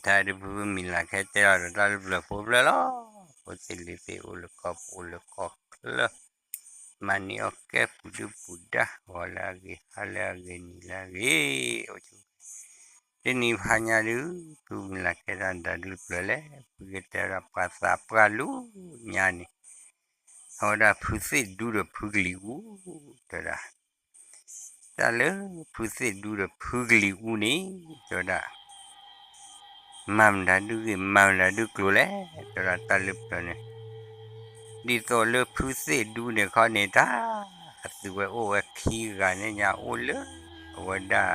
တၢ်ဒုးဖုမံၤလၢ်ခဲတဲလီၤဒီးတၢ်လၢပျၢၤဖိဖျၢၣ်လီၤ. ဖိသ့ၣ်လံၤသ့ၣ်အိၣ်လၢကီၢ်ပူၤအိၣ်လၢကီၢ်ချၢ, မၤန့ၢ်အီၣ်ကဲပူၤဒုပူၤဒါ ဂီၤလၢအဂ့ၤ ဟါလၢအဂ့ၤ နံၤလၢအဂ့ၤ, အိၣ်ဆူ တနံၤဖးညါဒုး ဖုမံၤလၢ်ခဲတၢ်ဒၣ်ဒုးပျၢၤလဲၣ်, ဖုကတဲဒၣ်ပှၤသးပှၢ်လူၤညါန့ၣ်, အဝဲဒၣ်ဖုသ့ၣ်ဒူဒီးဖုကလံၤအူ, တဲဝဲဒၣ် တၢ်လၢဖုသ့ၣ်ဒူဒီးဖုကလံၤအူန့ၣ်, တဲဝဲဒၣ် မၤမတၤဒုးဂ့ၤ မၤမတၤဒုးကျိၤလဲၣ်, တဲဝဲဒၣ်တၢ်လၢပျၢၤန့ၣ်, ဒ်သိးလၢဖုသ့ၣ်ဒူန့ၣ်ခီန့ၣ်တၢ်, အသုဝဲအိၣ်ဝဲခံဂၤန့ၣ်ညါအိၣ်လၢ အဝဲဒၣ်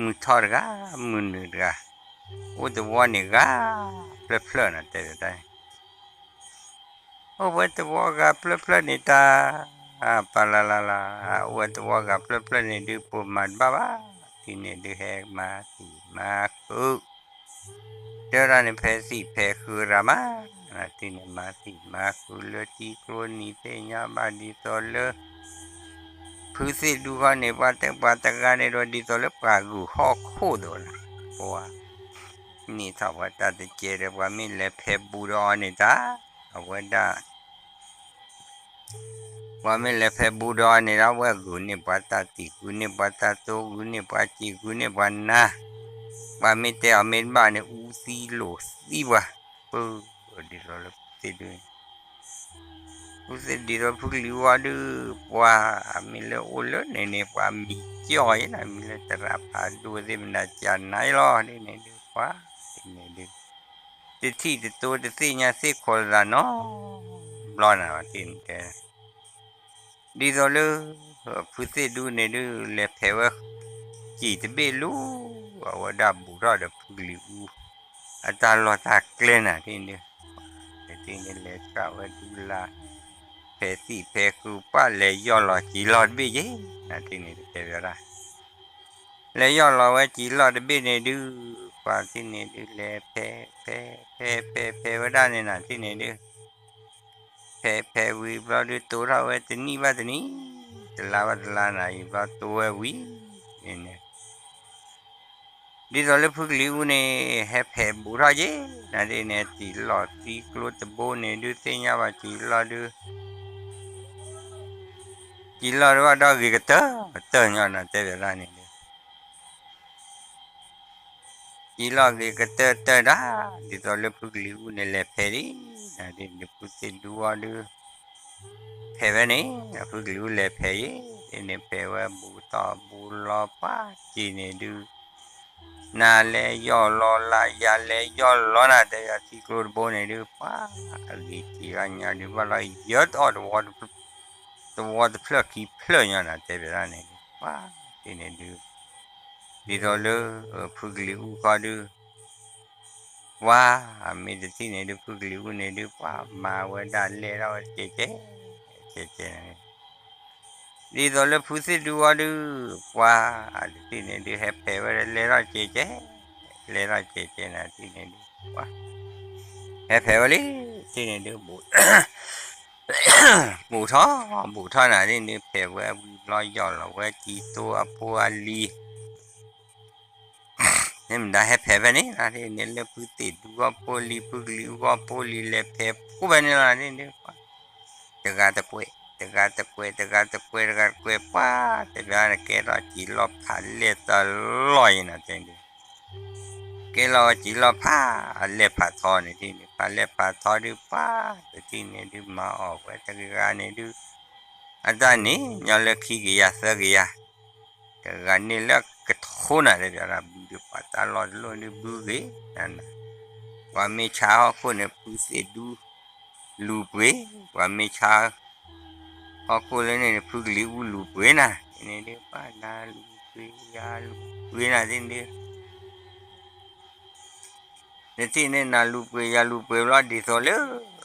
မုၢ်ထီၣ်တဂၤ မုၢ်နုာ်တဂၤ, အိၣ်တဝီန့ၣ်ဂၤဖျၢၣ်ဖျၢၣ်နီၤ တဲဝဲဒၣ် အိၣ်ဝဲတဝီဂၤဖျၢၣ်ဖျၢၣ်န့ၣ်တၢ်, ပၢ်လၢ်လၢ်လၢ် အိၣ်ဝဲတဝီဂၤဖျၢၣ်ဖျၢၣ်န့ၣ်ဒုး ပိာ်မၤတဘၣ်ဘၣ်, ထံၣ်န့ၣ်ဒုးဟဲမၤသံၣ်မၤဃုာ်, တဲဝဲဒၣ်န့ၣ် ဖဲသံၣ်ဖဲဃုာ်ရၤမး, ထံၣ်န့ၣ်မၤသံၣ်မၤဃုာ်လၢထံကျိနံၤသ့ၣ်ညါဘၣ်ဒ်သိးလၢ ဖုသ့ၣ်ဒူခီန့ၣ် ပှၤတဲပှၤတဂၤန့ၣ်ဒီး ဒ်သိးလၢပှၤဂုာ်ဟီၣ်ခိၣ်ဒီးနၤ, ပှၤ န့ၢ်ထီၣ်ပှၤတၢ်တကဲဒီး ပှၤမ့ၢ်လဲၤဖဲးဘူးဒီးအီၤန့ၣ်တၢ်, အဝဲဒၣ် ပှၤမ့ၢ်လဲၤဖဲးဘူးဒီးအီၤန့ၣ်ဒီး အဝဲဂုာ်န့ၢ်ပှၤတၢ်တံၢ် ဂုာ်န့ၢ်ပှၤတၢ်တိ ဂုာ်န့ၢ်ပှၤစံာ် ဂုာ်န့ၢ်ပှၤနါ, ပှၤမ့ၢ်တဲအီၤမ့ၢ်တဘၣ်န့ၣ် အူသံလိာ်သံပှၤ, ပၢ်, ဒ်သိးလၢဖုသ့ၣ်ဒူ ဖုသ့ၣ်ဒူဒီးဖုကလံၤအူအီၤဒုး ပှၤမ့ၢ်လၢအိၣ်လၢန့ၣ်န့ၣ် ပှၤမံၤကၠီၣ်အံၤနၤ မ့ၢ်လၢတရၣ်ဖးဒိၣ်သ့ၣ်မနၤကၢ်နါအံၤလီၤ ဒ်န့ၣ်ဒုး ပှၤ ဒ်န့ၣ်ဒုး တထံၣ်တတိတသ့ၣ်ညါသ့ၣ်ခိၣ်သးနီၤ ဘျီနၤ ဘၣ်တ့ၢ်န့ၣ်တဲ ဒ်သိးလၢ ဖုသ့ၣ်ဒူန့ၣ်ဒုး လဲၤဖဲးဝဲ စံာ်တဘ့ၣ်လူၤ အဝဲဒၣ်ဘူးထီၣ်ဒီးဖုကလံၤအူ အတၢ်လီၢ်တၢ်ကျဲနၤ ဒ်န့ၣ်ဒုး ဒ်န့ၣ်လဲၤဃာ်ဝဲဒုးလၢ ဖဲးသံၣ်ဖဲးဃုာ် ပှၤလဲၤယီၢ်လီၤစံာ်လီၢ်တဘ့ၣ်ယဲ နၤ ဒ်န့ၣ်တဲဝဲဒၣ် လဲၤယီၢ်လီၤဝဲစံာ်လီၢ်တဘ့ၣ်န့ၣ်ဒုး ပှၤ ဒ်န့ၣ်ဒုး လဲၤဖဲး ဖဲး ဖဲး ဖဲး ဖဲးဝဲဒၣ်န့ၣ်နၤ ဒ်န့ၣ်ဒုး ဖဲး ဖဲးဝံၤဘျီဒုး တိထီၣ်ဝဲတနံၣ်ဘၣ်တနံၣ် တလါဘၣ်တလါနၤ ယံာ်ဘျီတိဝဲဝံၤ ဒ်န့ၣ် ဒ်သိးလၢဖုကလံၤအူန့ၣ် ဟဲဖဲးဘူးထီၣ်ယဲ နၤ ဒ်န့ၣ် စံာ်လီၢ်သံကျိတဘိန့ၣ်ဒုး သ့ၣ်ညါဘၣ်စံာ်လီၢ်ဒုး စံာ်လီၢ်ဒုးဘၣ်ဒီးဂ့ၤကတၢၢ်တၢၢ်ညီနၤ တဲဝဲဒၣ်န့ၣ်ဒုး စံာ်လီၢ်ဂ့ၤကတၢၢ်တၢၢ်ဒၣ် ဒ်သိးလၢဖုကလံၤအူန့ၣ်လဲၤဖဲးဒ် နၤ ဒ်န့ၣ်ဒုး ဖုသ့ၣ်ဒူအီၤဒုး ဖဲးဝဲန့ၣ် ဖုကလံၤအူလဲၤဖဲးယဲ ဒ်န့ၣ် ဖဲးဝဲဘူးတီၢ်ဘူးလီၤပှၤစံာ်န့ၣ်ဒုး နၤလဲၤယီၢ်လီၤလၢယၤလဲၤယီၢ်လီၤနၤ တဲယၤထံကျိတဘိန့ၣ်ဒုး ပှၤ အဂ့ၤစံာ်ဂၤညီဒုး ဘၣ်လီၤယၢၤတအီၣ် တဝီတဖျၢၣ်ခံဖျၢၣ်ညီနၤ တဲဝဲဒၣ်န့ၣ်ဒုး ပှၤ ဒ်န့ၣ်ဒုး ဒ်သိးလၢ ဖုကလံၤအူခီဒုး ပှၤ မ့ၢ်တထံၣ်န့ၣ်ဒုး ဖုကလံၤအူန့ၣ်ဒုး ပှၤမၤဝဲဒၣ်လဲၤထီၣ်ဝဲကဲကဲ ကဲကဲန့ၣ် ဒ်သိးလၢဖုသ့ၣ်ဒူအီၤဒုး ပှၤ တထံၣ်န့ၣ်ဒုး ဟဲဖဲးဝဲဒၣ်လဲၤထီၣ်ကဲကဲ လဲၤထီၣ်ကဲကဲနၤ တထံၣ်န့ၣ်ဒုး ပှၤ ဟဲဖဲးဝဲလံ တထံၣ်န့ၣ်ဒုး ဘူးထီၣ် ဘူးထီၣ်နၤ တထံၣ်န့ၣ်ဒုး ဖဲးဝဲဝံၤဘျီယီၢ်လီၤဝဲစံာ်တိအဖိအလံၤ မ့ၢ်မတၤဟဲဖဲးဖဲန့ၣ်လီၤ ဒ်န့ၣ်လၢဖုသ့ၣ်ဒူအဖိအလံၤ ဖုကလံၤအူအဖိအလံၤ လဲၤဖဲးဖိဖဲန့ၣ်လီၤ ဒ်န့ၣ်ဒုး တဂၤတကွဲး တဂၤတကွဲး တဂၤတကွဲး တဂၤတကွဲး ပှၤ တဲဘၣ်န့ၣ် ကဲထီၣ်စံာ်လီၢ်ဖးလဲၢ်တလီၢ်အံၤနၤ တဲဒုး ကဲလီၤဝဲစံာ်လီၢ်ဖးလဲၢ်ဖးထီန့ၣ် ဒ်န့ၣ် ဖးလဲၢ်ဖးထီဒုး ပှၤ တထံၣ်န့ၣ်ဒုး မၤအီၣ်ဝဲတဂၤန့ၣ်ဒုး အတၢ်န့ၣ် ညီလၢခံကယၤသၢကယၤ တဂၤန့ၣ်လၢကထိနၤ တဲဘၣ်ဒၣ် ဘုဒုးပှၤတၢ်လီၢ်တလီၢ်ဒုးဘုဂ့ၤ နၤ ပှၤမ့ၢ်ဆါဟီၣ်ခိၣ်န့ၣ် ဖုသ့ၣ်ဒူ လူၤပှ့ၤ ပှၤမ့ၢ်ဆါ ဟီၣ်ခိၣ်လၢန့ၣ် ဖုကလံၤအူလူၤပှ့ၤနၤ ဒ်န့ၣ်ဒုး ပှၤနၤလူၤပှ့ၤ ယၤလူၤပှ့ၤနၤ ဒ်န့ၣ်ဒုး နထံၣ်န့ၣ် နၤလူၤပှ့ၤ ယၤလူၤပှ့ၤဘျီ ဒ်သိးလၢ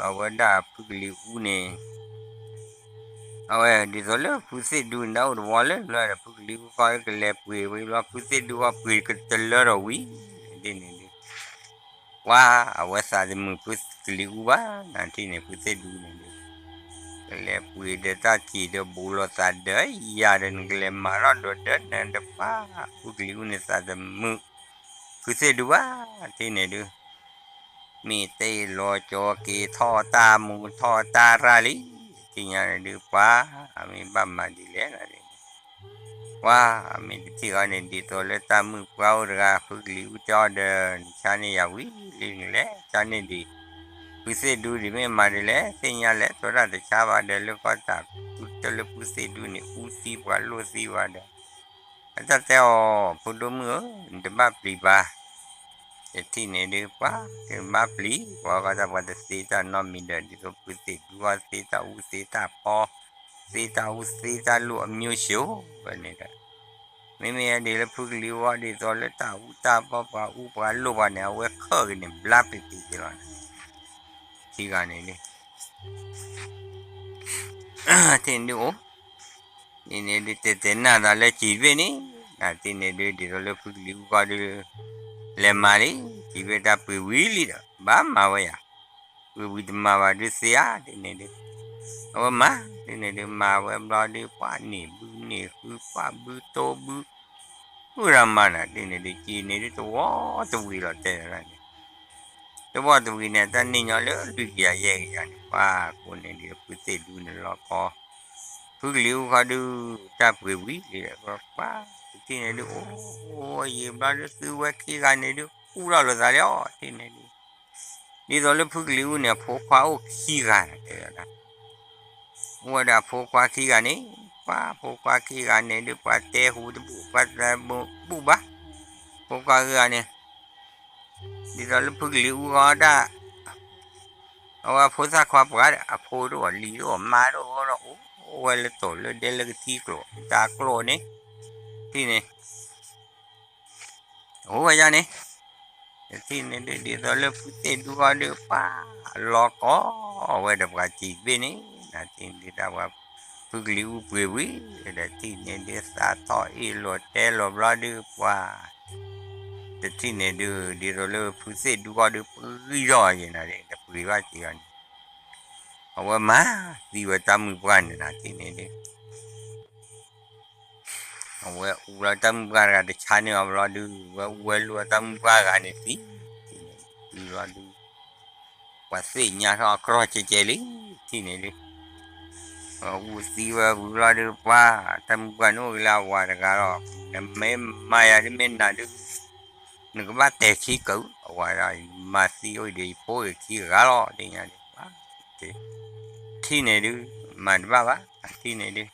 အဝဲဒၣ်ဖုကလံၤအူန့ၣ် အဝဲ ဒ်သိးလၢဖုသ့ၣ်ဒူန့ၣ် ဒၣ်အိၣ်တဝီလၢလၢဒီး ဖုကလံၤအူဃီကလဲၤပှ့ၤဝံၤဘျီ ဖုသ့ၣ်ဒူဃီပှ့ၤကတလၢဒီးဝံၤ ဒ်န့ၣ်ဒုး ပှၤ အဝဲသးတမုာ်ဖုကလံၤအူဘၣ် နထံၣ်န့ၣ်ဖုသ့ၣ်ဒူန့ၣ်ဒုး ကလဲၤပှ့ၤဒီးတၢ်စံာ်ဒီးဘူးလိာ်သးဒီးယၤဒီး နကလဲၤမၤထီၣ်ဒီးဒီးနတပၢ် ဖုကလံၤအူန့ၣ်သးတမုာ် ဖုသ့ၣ်ဒူဘၣ်, ထံၣ်န့ၣ်ဒုး မ့ၢ်တ့ၢ်လီၤကၠီၤက့ၤထီၣ်တၢ်မူထီၣ်တၢ်ရၢ်လံ, ထံၣ်ညါန့ၣ်ဒုး ပှၤ အမ့ၢ်ဘၣ်မၤဒ်လဲၣ်န့ၣ်, ပှၤ မ့ၢ်တထံၣ်အီၤန့ၣ် ဒ်သိးလၢတၢ်မုၣ်ပှၢ်အိၣ်တဂၤ ဖုကလံၤအူတဲအီၤဒီး နဆါန့ၢ်ယၤဝံၤလံန့ၣ်လဲၣ်, ဆါန့ၢ်ဒံး ဖုသ့ၣ်ဒူဒံးမ့ၢ်မၤဒ်လဲၣ်, သ့ၣ်ညါလဲၣ်, တိၤတၢ်တဆါဘၣ်ဒီး လၢကီၢ်တၢ် ဖုတၢၢ်လၢဖုသ့ၣ်ဒူန့ၣ် အူသံပှၤလိၣ်သံဝဲဒီး အတၢ်တဲအီၤ ဖိဒိၣ်မုၣ်ဧၢ, နတဘၣ်ပျံၤဘၣ်, တထံၣ်န့ၣ်ဒုး ပှၤ တဘၣ်ပျံၤ, ပှၤကီၢ်တၢ်ပှၤတသ့တၢ်နီတမံၤဒီး ဒ်သိးဖုသ့ၣ်ဒူအီၤသ့တၢ်အူသ့တၢ်ပီ, သ့တၢ်အူသ့တၢ်လိၣ်အမျိုးမျိုးဝဲန့ၣ်ဒီး မ့မ့ၢ်ဒ်လၢဖုကလံၤအူအီၤ ဒ်သိးလၢတၢ်အူတၢ်ပီပှၤအူပှၤလိၣ်ပှၤန့ၣ် အဝဲခၢၣ်က့ၤန့ၣ် ဘျါပ့ၤပ့ၤက့ၤလီၤန့ၣ်, ထံဂၤန့ၣ်ဒုး ထံၣ်န့ၣ်ဒုးအိၣ်, န့ၣ်န့ၣ်ဒုး တဲတဲနၢ်သးလၢစံးတဘ့ၣ်န့ၣ်, နထံၣ်န့ၣ်ဒုး ဒ်သိးလၢဖုကလံၤအူဃီဒုး လဲၤမၤလံ, စံးတဘ့ၣ်တၢ်ပှ့ၤဝံၤလံဒီး ဘၣ်မၤဝဲယၤ, ပှ့ၤဝံၤတမၤဘၣ်ဒုးသ့ဧါ ထံၣ်န့ၣ်ဒုး, အဝဲမၤ, ထံၣ်န့ၣ်ဒုး မၤဝဲဘျီဒုး ပှၤန့ၢ်ဘုန့ၢ်ဃု ပှၤဘုတိဘု ဃုရၤမၤနၤ ထံၣ်န့ၣ်ဒုး စံးန့ၣ်ဒုး တဝီတဝံၤလီၤတဲာ်န့ၣ် တဝီတဝံၤန့ၣ် တၢ်န့ၢ်ညီလၢလွံၢ်ကယၤယဲၢ်ကယၤန့ၣ် ပှၤကိးန့ၣ်ဒုး ဖုသ့ၣ်ဒူန့ၣ်လီၤကီ, ဖုကလံၤအူဃီဒုး တၢ်ပှ့ၤဝံၤလံဒီး ပှၤ တထံၣ်န့ၣ်ဒုး အိၣ်ယံာ်ဘျီဒုး သုဝဲခံဂၤန့ၣ်ဒုး ကူၣ်ထီၣ်လိာ်သးလၢအီၤ ထံၣ်န့ၣ်ဒုး, ဒ်သိးလၢဖုကလံၤအူန့ၣ် အဖိခွါအိၣ်ခံဂၤ တဲဝဲဒၣ် အိၣ်ဝဲဒီးအဖိခွါခံဂၤန့ၣ်, ပှၤဖိခွါခံဂၤန့ၣ်ဒုး ပှၤတဲဟူတဘူၣ် ပှၤတဲဘူၣ်ဘၣ်, ဖိခွါခံဂၤန့ၣ် ဒ်သိးလၢဖုကလံၤအူဃီတၢ်, အဝဲအဖိသၣ်ခွါပှၤဒီး အဖိတအိၣ်လံၤတအိၣ်မါတအိၣ်ဒီး အိၣ်ဝဲလၢတိၤလၢဒဲလၢကထံကျိၤ တၢ်ကျိၤန့ၣ်, ထံၣ်န့ၣ် အိၣ်ဝဲဒၣ်န့ၣ်, တထံၣ်န့ၣ်ဒုး ဒ်သိးလၢဖုသ့ၣ်ဒူဃီဒုး ပှၤလီၤကီဝဲဒီးပှၤစံးတဘ့ၣ်န့ၣ်, နထံၣ်န့ၣ်ဒုး တၢ်ပှၤ ဖုကလံၤအူပှ့ၤဝံၤ ဒီးထံၣ်န့ၣ်ဒုး သးထီၣ်အ့ၣ်လိာ်တဲလိာ်ဘျီဒုး ပှၤ တထံၣ်န့ၣ်ဒုး ဒ်သိးလၢဖုသ့ၣ်ဒူဃီဒုး ပှ့ၤထီၣ်ယဲၢ်နၤဒုး တပှ့ၤဘၣ်စံးအီၤန့ၣ်, အဝဲမၤသံဝဲတၢ်မုၣ်ပှၢ်န့ၣ် နထံၣ်န့ၣ်ဒုး အဝဲအူလီၤတၢ်မုၣ်ပှၢ်တဂၤတဆါန့ၢ်အီၤဘျီဒုး ဝဲအူဝဲလိာ်တၢ်မုၣ်ပှၢ်တဂၤန့ၣ်သံ, သံဘျီဒုး ပှၤသ့ၣ်ညါထီၣ်အကြီကဲကဲလံ, ထံၣ်န့ၣ်ဒုး အူသံဝဲဝံၤဘျီဒုး ပှၤ တၢ်မုၣ်ပှၢ်န့ၣ်အိၣ်က့ၤလၢအဝၤတဂၤလီၤ, နမ့ၢ်မၤယၤဒုးမ့ၢ်နၤဒုး နကဘၣ်တဲာ်ခံကၢၢ် အဝၤဒီး ယမၤသံအိၣ်ဒီးယဖိဂ့ၤခံဂၤလီၤ ဒ်ညါဒုး ထံၣ်န့ၣ်ဒုး မၤတဘၣ်ဘၣ် ထံၣ်န့ၣ်ဒုး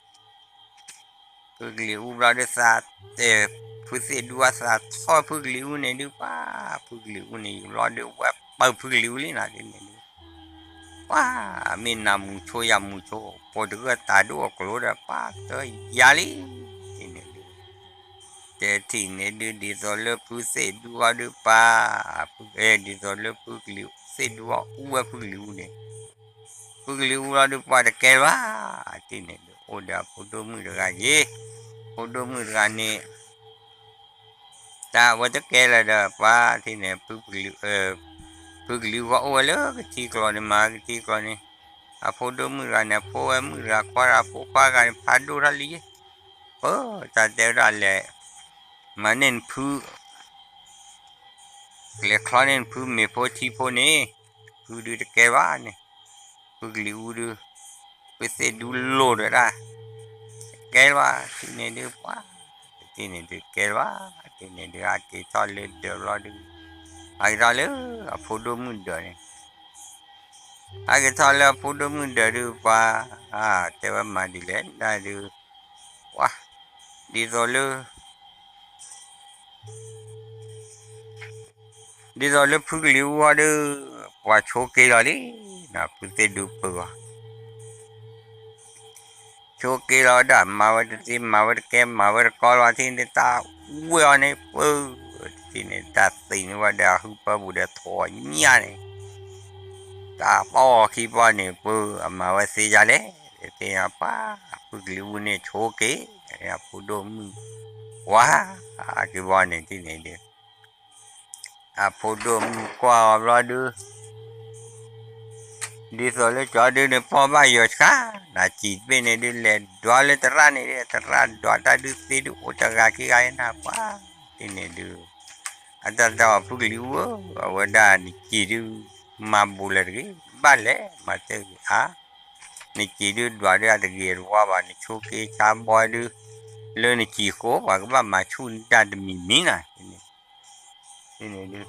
ဖုကလံၤအူဘျီဒုးသးတဲာ် ဖုသ့ၣ်ဒူအသးထီၣ်ဖုကလံၤအူန့ၣ်ဒုး ပှၤ ဖုကလံၤအူန့ၣ် ယဘျီဒုးဝဲပၢၢ်ဖုကလံၤအူလံနၤဒ်န့ၣ်ဒုး ပှၤ မ့ၢ်နၤမူဆိယၤမူဆိ ဖိတဂၢၢ်တၢ်ဒိၣ်အကျိၤဒီး ပၢ်တယၤလံ ဒ်န့ၣ်ဒုး တဲထံၣ်န့ၣ်ဒုး ဒ်သိးလၢဖုသ့ၣ်ဒူအီၤဒုးပၢ် ဖု ဒ်သိးလၢဖုကလံၤသ့ၣ်ဒူအီၤအူဝဲဖုကလံၤအူန့ၣ် ဖုကလံၤအူလီၤဒုးပှၤတကဲလၢၤဘၣ် ထံၣ်န့ၣ်ဒုး အိၣ်ဒီးအဖိဒိၣ်မုၣ်တဂၤယ့ၢ် ဖိဒိၣ်မုၣ်တဂၤန့ၣ် တၢ်ဝဲတကဲလၢၤဒီးပှၤထံၣ်န့ၣ် ဖုကလံၤအူဂီၢ်အိၣ်ဝဲလၢကထံကျိၤန့ၣ် မၤကထံကျိၤန့ၣ် အဖိဒိၣ်မုၣ်တဂၤန့ၣ် အဖိဝဲမုၣ်တဂၤခွါတဂၤ အဖိခွါတဂၤန့ၣ် ဖးဒိၣ်ထီၣ်လံယ့ၢ် ပၢ် တၢ်တဲဝဲဒၣ်လဲၤ မၤန့ၢ်နဖု ကလဲၤချီန့ၢ်နဖုမ့ၤဖိထံဖိန့ၣ် ဖုဒုးတကဲဘၣ်န့ၣ် ဖုကလံၤအူဒုး ဖုသ့ၣ်ဒူလိၣ်ဒီးဒၣ် ကဲလၢၤဘၣ် ထံၣ်န့ၣ်ဒုးပှၤ ထံၣ်န့ၣ်ဒုးကဲလၢၤဘၣ် ထံၣ်န့ၣ်ဒုး ဟးက့ၤထီၣ်လၢဒၢးဘျီဒုး ဟးက့ၤထီၣ်လၢအဖိဒိၣ်မုၣ်ဒၢးန့ၣ် ဟးက့ၤထီၣ်လၢအဖိဒိၣ်မုၣ်ဒၢးဒုးပှၤ တဲဝဲမၤဒ်လဲၣ်ဒၣ်ဒုး ပှၤ ဒ်သိးလၢ ဒ်သိးလၢဖုကလံၤအူအီၤဒုး ပှၤဆိက့ၤလီၤလံ ဖုသ့ၣ်ဒူပၢၤအီၤ ဆိက့ၤလီၤဝဲဒၣ် မၤဝဲတသ့ မၤဝဲတကဲ မၤဝဲတကီလီၤ ထံၣ်န့ၣ်တၢ်ဝဲအီၤန့ၣ် ပၢ် ထံၣ်န့ၣ်တၢ်သ့ၣ်န့ၣ်ဝဲဒီးအဟုပၢပူၤဒီးထိးညၣ်န့ၣ် တၢ်ပီၢ်ခံပီၢ်န့ၣ် ပၢ်အမၤဝဲသ့ယၤလဲၣ် သ့ၣ်ညါပှၤ ဖုကလံၤအူန့ၣ်ဆိက့ၤ အဖိဒိၣ်မုၣ် ပှၤ က့ၤဘီန့ၣ်ထံၣ်န့ၣ်ဒုး အဖိဒိၣ်မုၣ်ကွၢ်အီၤဘျီဒုး ဒ်သိးလၢကၠီဒုးန့ၣ် ပီၢ်ဘၣ်ယီၤဆှါ နစံးတဘ့ၣ်န့ၣ်ဒုး လဲၤဒွးလၢသရၣ်န့ၣ်ဒုး သရၣ်ဒွးတၢ်ဒုးသ့ဒုး အိၣ်တဂၤခံဂၤအံၤနၤပှၤ ထံၣ်န့ၣ်ဒုး အတၢ်တၢ်အီၤဖုကလံၤအူဧၢ, အဝဲဒၣ်နစံးဒုး မၤဘူးလဲၤတဂ့ၤ, ဘၣ်လဲၤမၤတဂ့ၤဧါ, နစံးဒုးဒွးဒုးအတဂ့ၤတဝါဘၣ်, နဆိးက့ဆါဘီဒုး လၢနစံးဃိ ပှၤကဘၣ်မၤဆူၣ်နတၢ်တမံၤမံၤနၤ, န့ၣ်ဒုး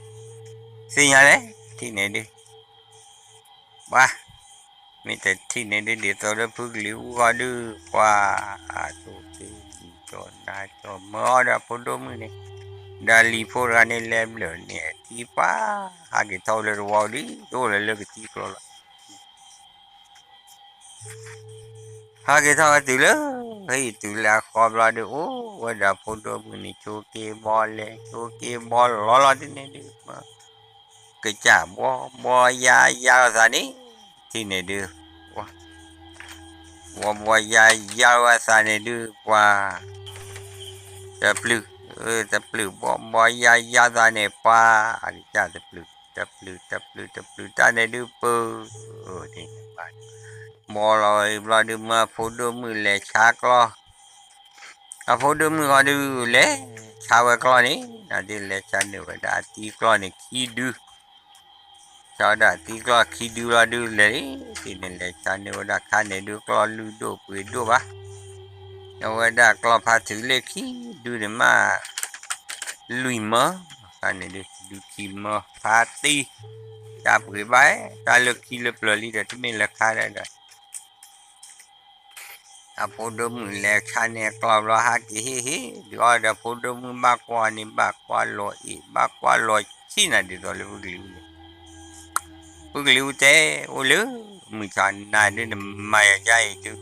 သ့ၣ်ညါလဲၣ်, ထံၣ်န့ၣ်ဒုး ပှၤ မ့ၢ်တထံၣ်န့ၣ်ဒုး ဒ်သိးလၢဖုကလံၤအူဃီဒုး ပှၤ အဆိးက့ လံၤကၠီနါကၠီမၢအီၤဒီးအဖိဒိၣ်မုၣ်န့ၣ်, ဒီးလံၤဖိတဂၤန့ၣ်လဲၤဘျၢၣ်န့ၢ်အထံပှၤ, ဟးက့ၤထီၣ်လၢတဝီဒုး တအိၣ်လၢလၢကသံကျိလီၤ. ဟးက့ၤထီၣ်ဝဲတုၤလၢ ဟံၣ်တုၤလၢအဃီဘျီဒုး အိၣ်ဝဲဒီးဖိဒိၣ်မုၣ်န့ၣ် ဆိးက့ဘီလဲၤ ဆိးက့ဘီလီၤလီၤ ထံၣ်န့ၣ်ဒုး ကစၢ်ဘီဘီယါယါလီၤသးန့ၣ် ထံၣ်န့ၣ်ဒုး ဘီဘီယါယါလီၤသးန့ၣ်ဒုး ပှၤ တပျုၢ် တပျုၢ်ဘီဘီယါယါသးန့ၣ် ပှၤ အကစၢ်တပျုၢ် တပျုၢ် တပျုၢ် တပျုၢ်တၢ်န့ၣ်ဒုး ပၢၤ ဘီလီၤဝဲဘျီဒုး မၢဖိဒိၣ်မုၣ်လဲၤဆါကျီၢ် အဖိဒိၣ်မုၣ်ဃီဒုး လဲၤဆါဝဲကျီၢ်န့ၣ် နဒုးလဲၤဆါန့ၢ်ဝဲဒၣ်အသံကျီၢ်န့ၣ်ခံဒု ဆါဝဲဒၣ်အသံကျီၢ်ခံဒုလီၤဒုးလဲၤ ဒ်န့ၣ်လဲၤဆါန့ၢ်ဝဲဒၣ်ခါန့ၣ်ဒုး ကျီၢ်လုၢ်ဒိၣ်ပှ့ၤဒိၣ်ဘၣ် အဝဲဒၣ်ကျီၢ်ဖးထုးလၢခံဒုန့ၣ်မး လွံၢ်မၢ ခါန့ၣ်ဒုး ဒုခံမၢ ဖးတံၢ် တၢ်ပှ့ၤဘၣ် တၢ်လၢခံလၢပျၢၤလံဒီး တမ့ၢ်လၢခါဒီး အဖိဒိၣ်မုၣ်လဲၤဆါန့ၢ်ကျီၢ်ဘျီ ဟးက့ၤဟ့ၣ်ဟ့ၣ် ဒုးအီၤဒီးဖိဒိၣ်မုၣ်ဘၣ်ကွၢ်န့ၣ် ဘၣ်ကွၢ်လီၤအ့ၣ် ဘၣ်ကွၢ်လီၤဆံးနၤ ဒ်သိးလၢဖုကလံၤအူန့ၣ် ဖုကလံၤအူတဲ အိၣ်လၢ မုၢ်ဆါနၤဒုး နမၤယၤဒ်အံၤဒုး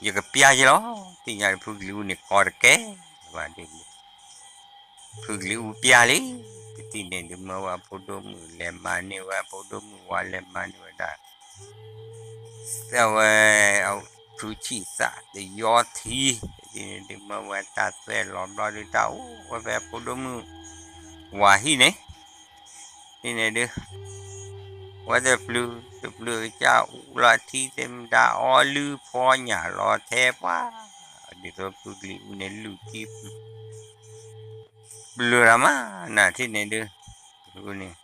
ယကပျၢ်ယလီၤ သ့ၣ်ညါဒီးဖုကလံၤအူန့ၣ် ကီတကဲဘၣ်ဒ် ဖုကလံၤအူပျၢ်လံ တထံၣ်န့ၣ်ဒုး မၢဝဲအဖိဒိၣ်မုၣ်လဲၤမၤန့ၢ်ဝဲ အဖိဒိၣ်မုၣ်ဝါလဲၤမၤန့ၢ်ဝဲဒၣ် သၢဝဲ ဖုဆံၣ်သၣ်တယီထံ တထံၣ်န့ၣ်ဒုး မၢဝဲတၢ်သွဲၣ်လီၤဘျီဒုး တၢ်အိၣ်ဝဲဖဲအဖိဒိၣ်မုၣ် ဝၤဟံၣ်န့ၣ် ဒ်န့ၣ်ဒုး ဝဲတပျုၢ် တပျုၢ်ကစၢ်အူလီၤထံသ့ၣ်မတၤအီလုၢ်ဖီညၣ်လီၤထဲပှၤ ဒ်သိးဖုကလံၤအူန့ၣ်လုၢ်ထံ ပျုၢ်ရၤမး နထံၣ်န့ၣ်ဒုး န့ၣ်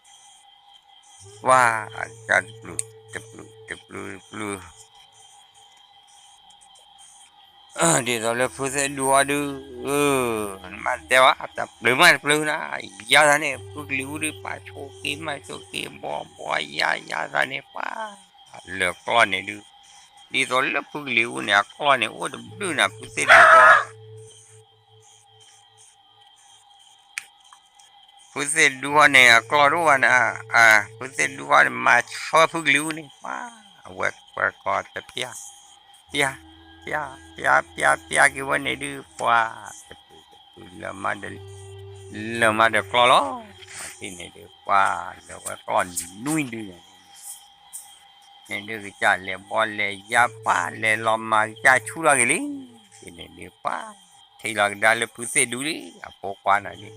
ပှၤ တၢ်တပျုၢ် တပျုၢ် တပျုၢ် တပျုၢ် ဒ်သိးလၢဖုသ့ၣ်ဒူအီၤဒုး နမ့ၢ်တဲဝဲ တပျုၢ်မးတပျုၢ်နၤ ယါသးန့ၣ် ဖုကလံၤအူဒုး ပာ်ဆိက့မးဆိက့ ဘီဘီယါယါသးန့ၣ် ပှၤ လၢကျီၢ်န့ၣ်ဒုး ဒ်သိးလၢဖုကလံၤအူန့ၣ် အကျီၢ်န့ၣ် အိၣ်တဘျုးနၤ ဖုသ့ၣ်ဒူအီၤ ဖုသ့ၣ်ဒူဃီန့ၣ် အကျီၢ်တအိၣ်ဘၣ်န့ၣ် ဖုသ့ၣ်ဒူဃီန့ၣ် မၤဆၢဖုကလံၤအူန့ၣ် ပှၤ အဝဲကွၢ်ကီတပျၢ် ပျၢ် ပျၢ် ပျၢ် ပျၢ် ပျၢ်က့ၤဝဲန့ၣ်ဒုး ပှၤ တပျုၢ် တပျုၢ် လၢမၤဒီး လၢမၤဒီးကျီၢ်လီၤ ထံၣ်န့ၣ်ဒုး ပှၤ လၢဝဲကျီၢ်နွံဒုးန့ၣ် န့ၣ်ဒုးကစၢ်လဲၤဘီလဲၤယါပှၤ လဲၤလီၤမၤကစၢ်ဆူၣ်ထီၣ်က့ၤလံ န့ၣ်ဒုးပှၤ ထံၣ်လီၤကဒါလၢဖုသ့ၣ်ဒူလံ အဖိခွါန့ၣ်ဒုး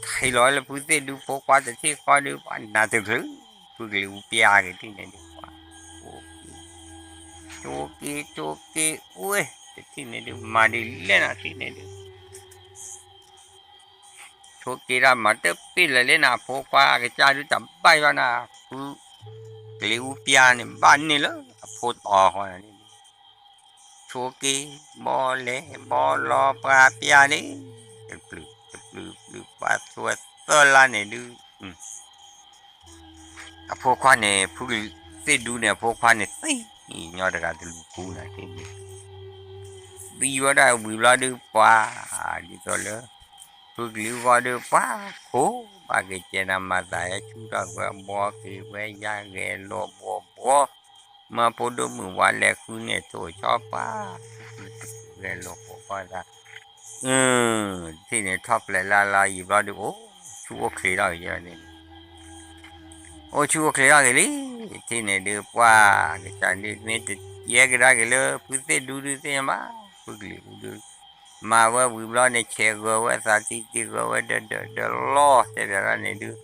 ထံၣ်လီၤလၢဖုသ့ၣ်ဒူဖိခွါတထံၣ်ဃီဒုး ပှၤနါတချုး ဖုကလံၤအူပျၢ်က့ၤထံၣ်န့ၣ်ဒုးပှၤ ဆိက့ၤ ဆိက့ၤ အိၣ် တထံၣ်န့ၣ်ဒုး မၤဒ်လဲၣ်နၤထံၣ်န့ၣ်ဒုး ဆိက့ၤတၢ်မၤတပ့ၢ်လၢာ်လၢနၤ အဖိခွါအကစၢ်ဒုးတဘၣ်ယွၤနၤ ဖုကလံၤအူပျၢ်န့ၣ် ဘၣ်န့ၢ်လၢအဖိတီၤဃီန့ၣ် ဆိက့ၤ ဘီလဲၤ ဘီလီၤပှၤပျၢ်န့ၣ် တပျုၢ် တပျုၢ် ပျုၢ် ပှၤသွဲၣ်သၢလါန့ၣ်ဒုး အဖိခွါန့ၣ် ဖုကလံၤသ့ၣ်ဒူန့ၣ် အဖိခွါန့ၣ် သံညီတဂၤတလူၤဃူနၤ သံဝဲဒၣ်ဝံၤဘျီဒုးပှၤ ဒ်သိးလၢ ဖုကလံၤအူဃီဒုးပှၤ ခိးဘၣ်က့ၤကဲနၤ မၤသးဟဲဆူၣ်ထီၣ်ကွံာ်အဘီက့ၤဝဲယါဂဲၤလိာ်ဘှီဘှီ မၢဖိဒိၣ်မုၣ်ဝါလဲၤဃုန့ၣ်ထိၣ်ဆီပှၤ ဂဲၤလိာ်ဘှီဘှီသး ထံၣ်န့ၣ်ထီၣ်ပျဲၢ်လါလါယံာ်ဘျီဒုး အိၣ်ဆူၣ်အိၣ်ချ့ထီၣ်က့ၤန့ၣ် အိၣ်ဆူၣ်အိၣ်ချ့ထီၣ်က့ၤလံ ထံၣ်န့ၣ်ဒုးပှၤ ကစၢ်ဒုးမ့ၢ်တယဲကဒါက့ၤလၢ ဖုသ့ၣ်ဒူဒုးသ့ၣ်ညါဘၣ် ဖုကလံၤအူဒုး မၤဝဲဝံၤဘျီန့ၣ် ဆဲးဂၢၤဝဲသးသံသံဂၢၤဝဲဒီးဒီးဒီးလီၢ် တဲဘၣ်ဒၣ်န့ၣ်ဒုး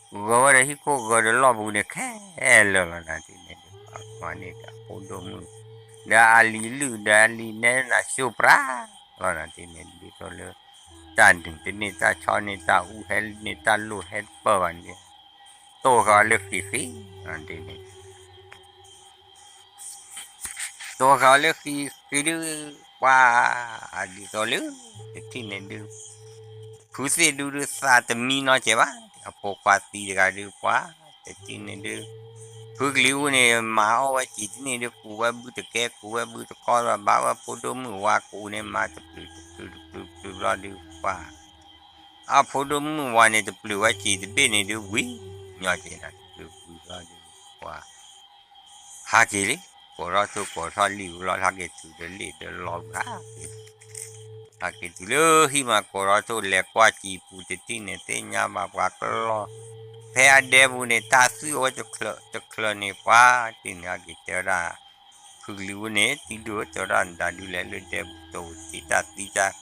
ဂၢၤဝဲဒီးဟံၣ်ခိၣ်ဂၢၤဒီးလီၢ်ပူၤန့ၣ် ခဲလၢာ်လီၤနၤထံၣ်န့ၣ်ဒုး ပှၤန့ၣ်ဒီးဖိဒိၣ်မုၣ် ဒီးအလံၤလုၢ်ဒီးအလံၤနဲနၤစိးပြး လီၤနၤထံၣ်န့ၣ်ဒုးသိးလၢ တၢ်ဒုးတန့ၢ် တၢ်ဆီၣ်န့ၢ် တၢ်အူဟဲန့ၢ် တၢ်လိၣ်ဟဲတပၢၢ်ဘၣ်န့ၣ် တိၢ်ဃာ်အီၤလၢဃံးဃံး ဒ်န့ၣ် တိၢ်ဃာ်အီၤလၢဃံးဃံးဒုး ပှၤ ဒ်သိးလၢ တထံၣ်န့ၣ်ဒုး ဖုသ့ၣ်ဒူဒုးသးတမံနီတစဲးဘၣ်, အဖိခွါသံတဂၤဒုးပှၤ တထံၣ်န့ၣ်ဒုး ဖုကလံၤအူန့ၣ် မၤအီၣ်ဝဲစံးတန့ၢ်ဒုး ကူးဝဲဘုတကဲ ကူးဝဲဘုတကီ ဘၣ်ဝဲဖိဒိၣ်မုၣ်ဝၤကူးန့ၣ် မၤတပျုာ်တပျုာ်တပျုာ်တပျုာ်ဘျီဒုးပှၤ အဖိဒိၣ်မုၣ်ဝၤန့ၣ် တပျုာ်ဝဲစံးတဘ့ၣ်န့ၣ်ဒုး ဝံၤညီက့ၤနၤ တပျုာ်ဝံၤဘျီဒုးပှၤ ဟးက့ၤလံ, ကိးထီၣ်ထိၣ်ကိးထီၣ်လံာ်ဝံၤလီၤ ဟးက့ၤတုၤဒီးလ့ၣ်ဒီးလီၤဂာ် ဟးက့ၤတုၤလၢဟံၣ်မး ကိးထီၣ်ထိၣ်လဲၤကွၢ်စံာ်ပူၤ တထံၣ်န့ၣ်သ့ၣ်ညါဘၣ်ပှၤကလီၤ ဖဲအဒဲပူၤန့ၣ် တၢ်သွံၣ်အိၣ်ဝဲတချၢးတချၢးန့ၣ် ပှၤတထံၣ်န့ၣ် ဟဲက့ၤတဲဝဲဒၣ် ဖုကလံၤအူန့ၣ် သံဒိၣ်တဲဝဲဒၣ် နတၢ်ဒုးလဲၤလၢဒဲပူၤ တိၤတံတၢ်သံတၢ်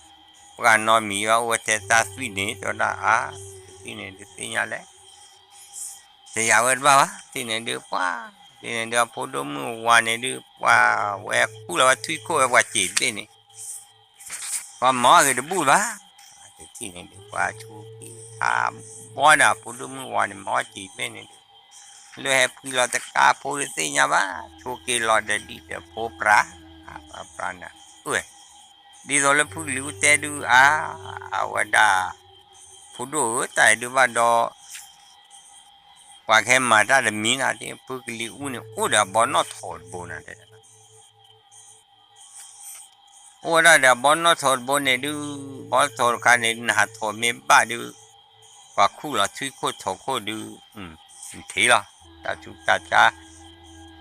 ပှၤနီတမံၤဘၣ် အိၣ်ဝဲထဲတၢ်သွံၣ်န့ၣ် တဲဝဲဒၣ်အါ တထံၣ်န့ၣ်ဒုးသ့ၣ်ညါလဲၣ် တယာ်ဝဲတဘၣ်ဘၣ် တထံၣ်န့ၣ်ဒုးပှၤ တထံၣ်န့ၣ်ဒုးအဖိဒိၣ်မုၣ်ဝၤန့ၣ်ဒုး ပှၤဝဲခူၣ်လီၤဝဲထွံၣ်ခိၣ်ဝဲပှၤစံးတဘ့ၣ်န့ၣ် ပှၤမၤအီၣ်ဂ့ၤတဘူၣ်ဘၣ် တထံၣ်န့ၣ်ဒုး ပှၤဆူက့ၤဟးဘီဒၣ် ဖိဒိၣ်မုၣ်ဝၤန့ၣ် မၤအီၣ်စံးတဘ့ၣ်န့ၣ်ဒုး လၢဟဲဖှံလီၤတကါဖိဒုးသ့ၣ်ညါဘၣ် ဆိက့ၤလီၤဒီးဒံးဒီးဖိပြး ပြးနၤ အၢ ဒ်သိးလၢဖုကလံၤအူတဲဒုးအါ အဝဲဒၣ် ဖိဒိၣ်ဧၢ တၢ်အံၤဒုးဘၣ်ဒီး ပှၤကဟဲမၤတၢ်တမံၤနၤ ဖုကလံၤအူန့ၣ် အိၣ်ဒီးအဘီနီၣ်ထိးတဘိနၤ အိၣ်ဝဲဒၣ်ဒီးအဘီနီၣ်ထိးတဘိန့ၣ်ဒုး ဘီနီၣ်ထိးတခါန့ၣ် နဟးထိးမ့ၢ်ဘၣ်ဒုး ပှၤခူၣ်လီၤထွံၣ်ခိၣ်ထိးခိၣ်ဒုး နထံၣ်လီၤ တၢ်ဆူးတၢ်ဆါ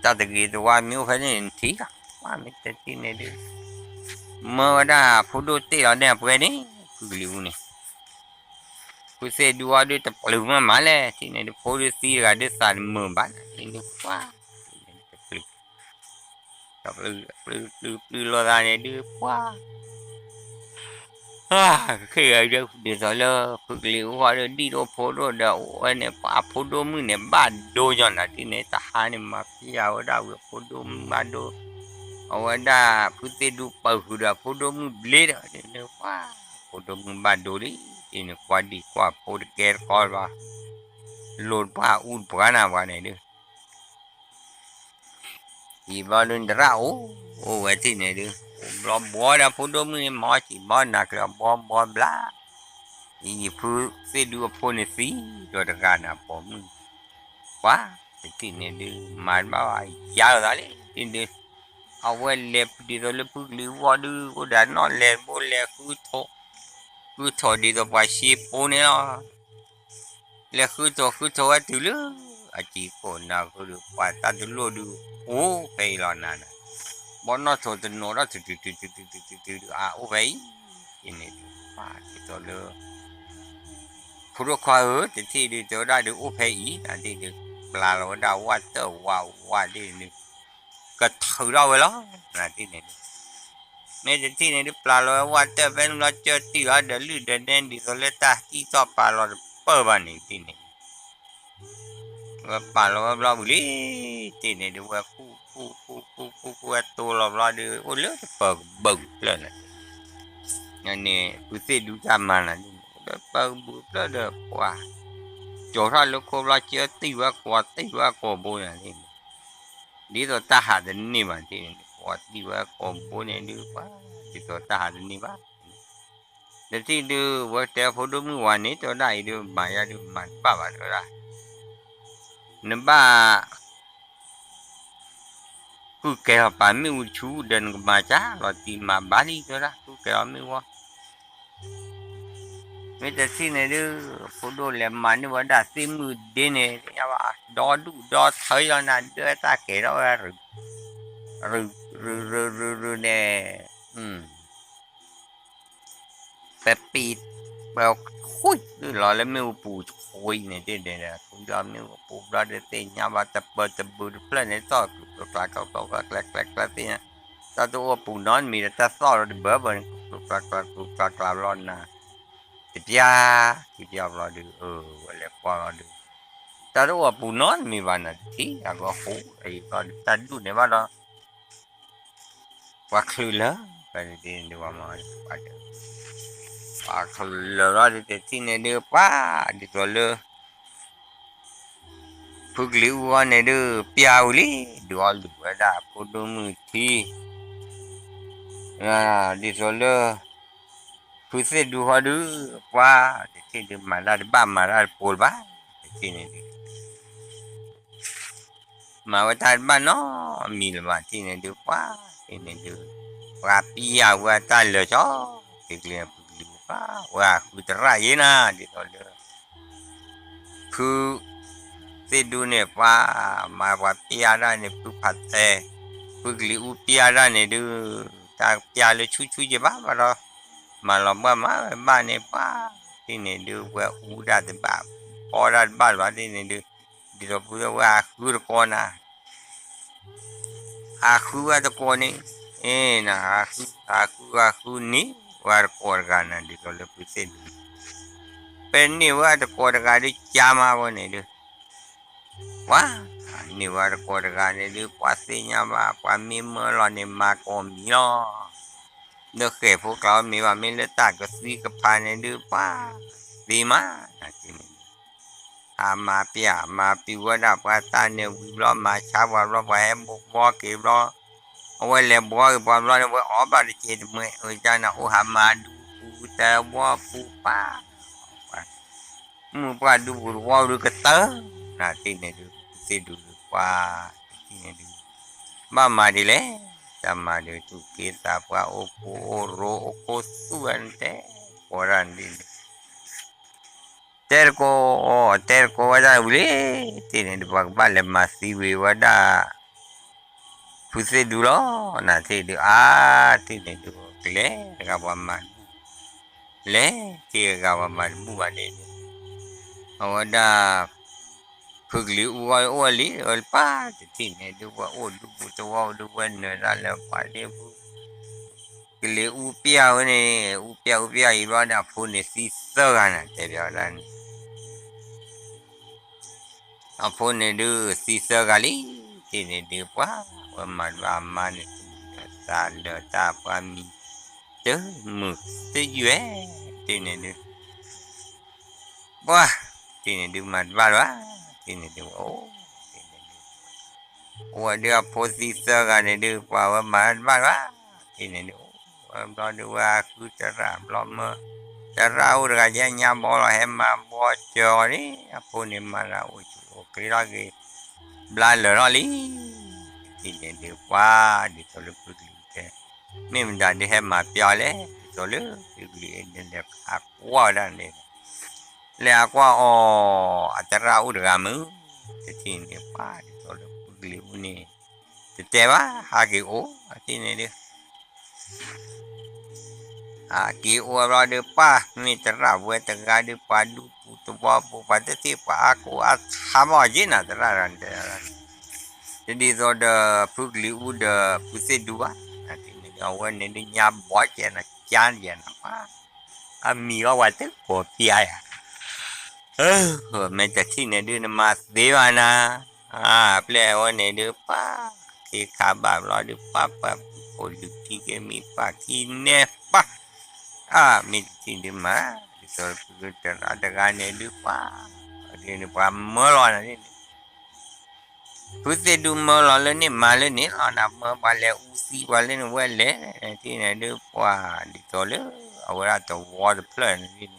တၢ်တဂ့ၤတဝါမ့ၢ်အိၣ်ဖဲန့ၣ် နထံၣ်လီၤ မ့ၢ်တထံၣ်န့ၣ်ဒုး မၢဝဲဒၣ်ဖိဒိၣ်တ့ၢ်လီၤန့ၢ်အပှဲၤန့ၣ် ဖုကလံၤအူန့ၣ် ဖုသ့ၣ်ဒူအီၤဒုးတပျုာ်မးမးလဲၣ် ထံၣ်န့ၣ်ဒုး ဖိဒုးသံတဂၤဒုးသးတမုာ်ဘၣ်န့ၣ်ဒုး ပှၤ တပျုာ် တပျုာ် ပျုာ် ပျုာ် ပျုာ်လိာ်သးန့ၣ်ဒုး ပှၤ ကခ့ၣ်ဂၤဒုး ဒ်သိးလၢ ဖုကလံၤအူဃီဒုး ဒံၣ်ဒိၣ်ဖိဒိၣ်ဒီး အိၣ်ဝဲန့ၣ် ပှၤအဖိဒိၣ်မုၣ်န့ၣ် ဘၣ်ဒိညီနၤ ထံၣ်န့ၣ် တဟါန့ၣ် မၤဖံးယၤဝဲဒၣ်ဝံၤ အဖိဒိၣ်မုၣ်ဘၣ်ဒိ အဝဲဒၣ် ဖုသ့ၣ်ဒူပၢၤဃုာ်ဒီး အဖိဒိၣ်မုၣ်ဘျ့ဒီး ပှၤ အဖိဒိၣ်မုၣ်ဘၣ်ဒိလံ ထံၣ်န့ၣ် ကွၢ်ဒံၣ်ကွၢ်ဖိတကဲတကီဘၣ် လိၣ်တပှၢ်အူတပှၢ်နၤပှၤန့ၣ်ဒုး ယံာ်ဘျီဒုး နတရၣ်အိၣ် အိၣ်ဝဲထံၣ်န့ၣ်ဒုး အိၣ်ဘျီဘှီဒီးဖိဒိၣ်မုၣ်န့ၣ် မၤအီၣ်စံးဘီနၤကျၢၤဘှီဘှီဘျါ ယံာ်ယံာ်ဖုသ့ၣ်ဒူအဖိန့ၣ်သံ ဒီးတဂၤန့ၣ် ပိာ်မုၣ် ပှၤ တထံၣ်န့ၣ်ဒုး မၤတဘၣ်ဘၣ် ယါလိာ်သးလံ ဒုး အဝဲလဲၤဒ်သိးလၢဖုကလံၤအူအီၤဒုး အိၣ်ဒီးနီၣ်လဲၤတဘိလဲၤဃုထိး ဃုထိးဒ်သိးပှၤရှ့ဖိန့ၣ်လီၤ လဲၤဃုထိးဃုထိးဝဲတုၤလၢ အစံာ်ခိၣ်နၢ်ဃုဒုး ပှၤတၢ်တလိၣ်ဒုး အိၣ်ဖဲအံၤလီၤနၤန့ၣ် ဘီနီၣ်ထိးတနီၤဒီး တုၤတုၤတုၤတုၤတုၤတုၤတုၤတုၤဒုး အအိၣ်ဖဲအံၤ အံၤန့ၣ်ဒုး ပှၤဒ်သိးလၢ ဖိဒိၣ်ခွါဧၢ တထံၣ်ဒုး တဲဝဲဒၣ်ဒုး အိၣ်ဖဲအံၤ နၤဒ်ဒုး ပျၢ်လီၤဝဲဒၣ်ဝၣ်တၢၢ်ဝါဝါဒ်န့ၣ် ကထုးထီၣ်ဝဲလီၤ နၤဒ်န့ၣ်ဒုး မ့ၢ်တထံၣ်န့ၣ်ဒုး ပျၢ်လီၤဝဲဝၣ်တၢၢ်ဖဲန့ၣ်ဘျီ ကၢတံၢ်လီၤဒီးလုၢ်ဒီးနဲ ဒ်သိးလၢတၢ်သံၣ်ထီၣ်ပာ်လီၤတပၢၢ်ဘၣ်န့ၣ်ဒ်န့ၣ် ဝဲပာ်လီၤဝဲဘျီဝံၤလံ တထံၣ်န့ၣ်ဒုး ဝဲခူၣ်ခူၣ်ခူၣ်ခူၣ်ခူၣ်ခူၣ် ဝဲတိၢ်လီၤဘျီဒုး အိၣ်လၢတပၢၤကဘုးဖျၢၣ်န့ၣ် န့ၣ် ဖုသ့ၣ်ဒူတၢ်မၤနၤဒ်န့ၣ် အိၣ်လၢတပၢၤကဘုးဖျၢၣ်ဒီးပှၤ ကၠီၤထီၣ်လၢခိဘျီ ကၢတံၢ်ဝဲကိးတံၢ်ဝဲကိးဘိန့ၣ်န့ၣ် ဒ်သိးတၢ်ဟးတန့ၢ်ဘၣ်န့ၣ် ကိးတံၢ်ဝဲကိးဘိန့ၣ်ဒုး ပှၤ ဒ်သိးတၢ်ဟးတန့ၢ်ဘၣ် တထံၣ်ဒုး ဝဲတဲဖိဒိၣ်မုၣ်ဝၤန့ၣ် တဲဝဲဒၣ်အံၤဒုး မၤယါဒုး မၤတဘၣ်ဘၣ် တဲဝဲဒၣ် နဘၣ် ဃုကဲၤလီၤပာ်မ့ၣ်အူတဆူ ဒီးနကမၤကၢ်လီၤတံၢ်မၤဘၣ်လံ တဲဝဲဒၣ် ဃုကဲၤလီၤမ့ၣ်အူ မ့ၢ်တထံၣ်န့ၣ်ဒုး ဖိဒိၣ်လဲၤမၤန့ၢ်ဝဲဒၣ်သ့ၣ်မုၣ်ဒ့န့ၣ် ယါဘၣ် ဒီဒူၣ်ဒီထၢလီၤနၤ ဒၢတၢ်ကဲၤထီၣ်ဝဲ ရူၤ ရူၤ ရူၤ ရူၤန့ၣ် ပပံၤ ပခွံလီၤလၢမ့ၣ်အူပူၤခွံန့ၣ် ဒ်န့ၣ် ခွံလီၤမ့ၣ်အူပူၤဘျီဒုးသ့ၣ်ညါဘၣ် တပၢၤတဘုးတဖျၢၣ်န့ၣ် သီၣ်ကျူကျါကျါကျါကျါကျါကျါသ့ၣ်ညါ တၢ်တအိၣ်အပူၤနီတမံၤဒီး တၢ်သီၣ်လီၤတဘၢဘၢန့ၣ် ကျူကျါကျါကျူကျါကျါဘျီနၤ တပျၢ် တပျၢ်ဘျီဒုး အၢ ဝဲလဲၤကွၢ်လီၤဒုး တၢ်တအိၣ်အပူၤနီတမံၤဘၣ်နၤ တထံၣ်အကဟူးအံၤဘျီဒုး တၢ်ဒူၣ်န့ၣ်ဘၣ်ဒီး ပှၤချုးလၢ ပှၤဒုး ပှၤဒုး ပှၤကလၢာ်လီၤဒုး တထံၣ်န့ၣ်ဒုး ပှၤဒ်သိးလၢ ဖုကလံၤအူအီၤန့ၣ်ဒုး ပျၢ်ဝံၤလံ, ဒုးအီၤလူၤဝဲဒၣ်ဖိဒိၣ်မုၣ်ထံ, ဒ်သိးလၢ ဖုသ့ၣ်ဒူဃီဒုး ပှၤတထံၣ်ဒုး မၤတၢ်တဘၣ်မၤတၢ်တပိၤလၢၤဘၣ်, တထံၣ်န့ၣ်ဒုး မၤဝဲတၢ်တဘၣ်နီတမံၤလၢၤဘၣ် ထံၣ်န့ၣ်ဒုး ပှၤထံၣ်န့ၣ်ဒုး ပှၤပျၢ်ဝဲတၢ်လၢာ်ကၠီ တ့ကျ့ဖုကလံၤအူ ပှၤဝဲအဃုသရၣ်ယဲနၤ ဒ်သိးလၢ ဖုသ့ၣ်ဒူန့ၣ် ပှၤမၤပှၤပျၢ်တၢ်န့ၣ် ဖုဖးသဲ, ဖုကလံၤအူပျၢ်တၢ်န့ၣ်ဒုး တၢ်ပျၢ်လၢဆူၣ်ဆူၣ်ယဲဘၣ်ဘၣ်ဒီး မၤလီၤဘၣ်မၤဝဲဘၣ်န့ၣ် ပှၤထံၣ်န့ၣ်ဒုး ဝဲအူတၢ်တဘၣ် ပီတၢ်တဘၣ်လၢၤဘၣ် ထံၣ်န့ၣ်ဒုး ဒ်သိးဖုသ့ၣ်ဝဲအဃုတကိးနၤ အဃုဝဲတကိးန့ၣ်, အ့ န အဃုအဃုန့ၣ် ဝဲတကိးတဂၤနၤ ဒ်သိးလၢဖုသ့ၣ်ဒူ ပန့ၢ်ဝဲတကိးတဂၤဒုး ကၢ်မးဝဲန့ၣ်ဒုး ပှၤန့ၢ်ဝဲတကိးတဂၤန့ၣ်ဒုး ပှၤသ့ၣ်ညါဘၣ် ပှၤမ့ၢ်မၢလီၤန့ၣ် မၤကိးမံၤလီၤ. လၢဃဲၣ်ဖိကျါမ့ၢ်ဘၣ် မ့ၢ်လၢတၢ်ကသံကဖးန့ၣ်ဒုး ပှၤသ့မး နၤက့န့ၣ် ဟးမၤပျၢ်မၤပျၢ်ဝဲဒၣ်ပှၤတၢ်န့ၣ်ဝံၤဘျီ မၤဆါပှၤဘျီ ပှၤဟဲဘှီက့ၤဘျီ အဝဲလဲၤဘှီက့ၤပှၤဘျီန့ၣ် ဝဲအီၣ်ဘၣ်တက့ၢ်တမှဲ အဝဲကန့ၣ် အိၣ်ဟးမၤဒူပူၤတဝီပူၤပၢ် မုၢ်ပှၢ်ဒူပူၤတဝီဒုးကတၢၢ် နၤထံၣ်န့ၣ်ဒုး သ့ၣ်ဒူဒုးပှၤ တထံၣ်န့ၣ်ဒုး ဘၣ်မၤဒ်လဲၣ်, တၢ်မၤဒုး သူၣ်က့သးပှၢ် အိၣ်ဖိအိၣ်ရိ အိၣ်ခိးသူၣ်ဝဲနတဲ ကိးဒၣ်န့ၣ်ဒုး တဲတကိး တဲတကိးဝဲဒၣ်ဝံၤလံ, ထံၣ်န့ၣ်ဒုး ပှၤကဘၣ်လဲၤမၤသံဝံၤဝဲဒၣ် ဖုသ့ၣ်ဒူလီၤ, နၤထံၣ်ဒုး အါ ထံၣ်န့ၣ်ဒုး ကလဲၤတဂၤပှၤမၤဒူ လဲၤထံၣ်တဂၤပှၤမၤတဘူၣ်ဘၣ်န့ၣ်ဒုး အဝဲဒၣ် ဖုကလံၤအူအီၤအိၣ်ဝဲလံ အဝဲပၢ်တထံၣ်န့ၣ်ဒုး ဝဲအိၣ်ဒူပူၤတဝီဒုး ဝဲနၢၤတၢ်လၢပှၤဒ့ဖု ကလံၤအူပျၢ်ဝဲန့ၣ် အူပျၢ်အူပျၢ်အံၤဘျီဒီး အဖိန့ၣ်သံသၢဂၤနၤ တဲဘၣ်ဝဲဒၣ်န့ၣ် အဖိန့ၣ်ဒုးသံသၢဂၤလံ, ထံၣ်န့ၣ်ဒုးပှၤ ဝဲမၤတဘၣ်အမါန့ၣ် သးလၢာ်တၢ်ပှၤမံၤ တမုာ်တယုၢ်ဧဲ, ထံၣ်န့ၣ်ဒုး ပှၤ ထံၣ်န့ၣ်ဒုးမၤတဘၣ်လၢၤဘၣ်, ထံၣ်န့ၣ်ဒုး အိၣ် ထံၣ်န့ၣ်ဒုး အိၣ်ဝဲဒုးအဖိသံသၢဂၤန့ၣ်ဒုး ပှၤဝဲမၤတဘၣ်လၢၤဘၣ်, ထံၣ်န့ၣ်ဒုး အိၣ်ဝဲဘျီဒုးဝဲအဃုသရၣ်ဘျီမၢ သရၣ်အိၣ်တဂၤယဲညါဘီလီၤ ဟဲမၤဘီစၢၤအီၤန့ၣ် အဖိန့ၣ်မၤလၢအိၣ်ဆူၣ်အိၣ်ချ့ထီၣ်က့ၤ ဘျါလၢာ်ထီၣ်လံ, ထံၣ်န့ၣ်ဒုးပှၤ ဒ်သိးလၢဖုကလံၤတဲ မ့ၢ်မတၤဒုးဟဲမၤပျီလဲၣ် ဒ်သိးလၢဖုကလံၤအံၤန့ၣ် လဲၤဟးကွၢ်ဝဲဒၣ်န့ၣ် လဲၤဟးကွၢ်အီၤ အသရၣ်အိၣ်တဂၤမုၢ် တထံၣ်န့ၣ်ပှၤ ဒ်သိးလၢဖုကလံၤအူန့ၣ် တတဲဘၣ် ဟးက့ၤအိၣ် အထံၣ်န့ၣ်ဒုး ဟးက့ၤအိၣ်ဘျီဒုးပှၤ မ့ၢ်သရၣ်ဝဲတဂၤဒုး ပှၤဒူပူၤတဝီပူၤ ပှၤတသ့ၣ်ပှၤအါကိးအါထါဘီၣ်က့နၤ သရၣ်တဂၤန့ၣ် တဒ်သိးဒီးဖုကလံၤအူဒီးဖုသ့ၣ်ဒူဘၣ်, အဝဲန့ၣ်ဒုးညါဘီကဲနၤ ကၠါယဲနၤပှၤ အမံၤအီၤပှၤတကိးပျါယၤ မ့ၢ်တထံၣ်န့ၣ်ဒုးနမၤသ့ဘၣ်နၤ, အပျဲၢ်အဝဲန့ၣ်ဒုးပှၤ ခ့ခါဘၣ်ဘျီဒုးပှၤ ပှၤဖိလုၢ်ထံက့ၤမံၤပှၤခံနဲပှၤ, အမ့ၢ်တထံၣ်ဒုးမၤ ဒ်သိးဖုသရၣ်တဂၤန့ၣ်ဒုးပှၤ ဒ်န့ၣ်ပှၤမၢလီၤနၤန့ၣ် ဖုသ့ၣ်ဒူမၢလီၤလၢန့ၣ်မၤလၢန့ၣ်လီၤ နမၢပှၤလဲၤအူသံပှၤလၢန့ၣ်ဝဲလဲၣ် ထံၣ်န့ၣ်ဒုးပှၤ ဒ်သိးလၢ အဝဲဒၣ်တဝီတဖျၢၣ်န့ၣ်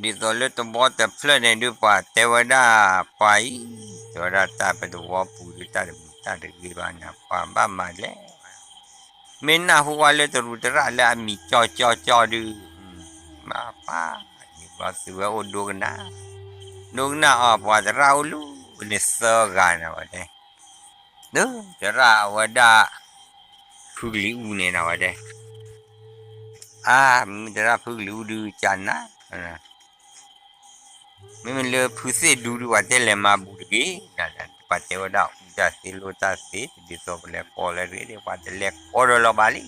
ဒ်သိးလၢတဝီတဖျၢၣ်န့ၣ်ဒုးပှၤတဲဝဲဒၣ် ပှၤအံၤ တဲဝဲဒၣ်တၢ်ပတဝီပူၤဒုး တၢ်တမုာ်တၢ်တဂ့ၤဘၣ်န့ၣ် ပှၤဘၣ်မၤလဲၣ် မ့ၢ်နၢ်ဟူဝဲလၢတရူးတရၣ်လၢအမံၤကၠီကၠီကၠီဒုး မၤပှၤ ယံၤဘျီသုဝဲအိၣ်ဒိကနၣ် ဒိကနၣ်အီၤ ပှၤသရၣ်အိၣ်လူၤန့ၣ်သၢဂၤန့ၣ်ဝဲတဲ သရၣ်အဝဲဒၣ် ဖုကလံၤအူန့ၣ်နဝဲတဲ အါ မ့ၢ်သရၣ်ဖုကလံၤအူဒုးကနၣ် မ့မ့ၢ်လၢဖုသ့ၣ်ဒူဒုး ပှၤတဲလဲၤမၤဘူးတဂ့ၤ ပှၤတဲဝဲဒၣ်အူတၢ်သ့လိတၢ်သ့ ဒ်သိးပလဲၤကိးလၢတဂ့ၤ ပှၤတလဲၤကိးဒီးလီၤဘၣ်လံ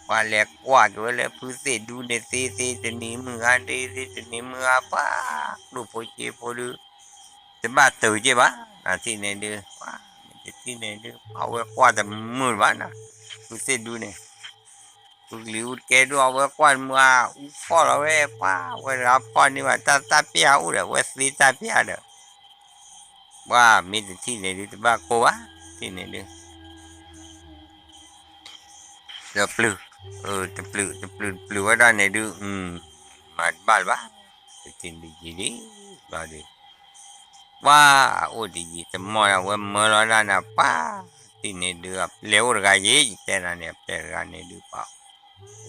ပှၤလဲၤကွၢ်က့ၤဝဲလၢဖုသ့ၣ်ဒူန့ၣ် သ့သ့တနံၤမုၢ်ဂၤ သ့သ့တနံၤမုၢ်ဂၤ ပှၤ ကျိၣ်ဖိစ့ဖိဒုး တဘၣ်တုာ်က့ဘၣ် နထံၣ်န့ၣ်ဒုး ပှၤ မ့ၢ်တထံၣ်န့ၣ်ဒုး အဝဲကွၢ်တမုာ်ဘၣ်နၤ ဖုသ့ၣ်ဒူန့ၣ် ဖုကလံၤအူတကဲဒိၣ် အဝဲကွၢ်တမုာ်အူဖီၣ်လီၤဝဲ ပှၤဝဲတဂၤဖီၣ်န့ၢ်ဘၣ်တၢ်သၣ်ပျၢ်အိၣ်ဒီး အဝဲသ့တၢ်ပျၢ်ဒီး ပှၤမ့ၢ်တထံၣ်န့ၣ်ဒုး တဘၣ်ကိၢ်ဘၣ် ထံၣ်န့ၣ်ဒုး တပျုာ်, တပျုာ် တပျုာ် တပျုာ်ဝဲဒၣ်န့ၣ်ဒုး မၤတဘၣ်လၢၤဘၣ်, တထံၣ်န့ၣ်ယံာ်လံ, ဘျီဒုး ပှၤအိၣ်တယံာ်တမီၢ် အဝဲမၢလီၤဒၣ်နၤ ပှၤထံၣ်န့ၣ်ဒုး အပျဲၢ်အိၣ်တဂၤယံာ် ယတဲနၤန့ၣ် အပျဲၢ်တဂၤန့ၣ်ဒုး ပှၤ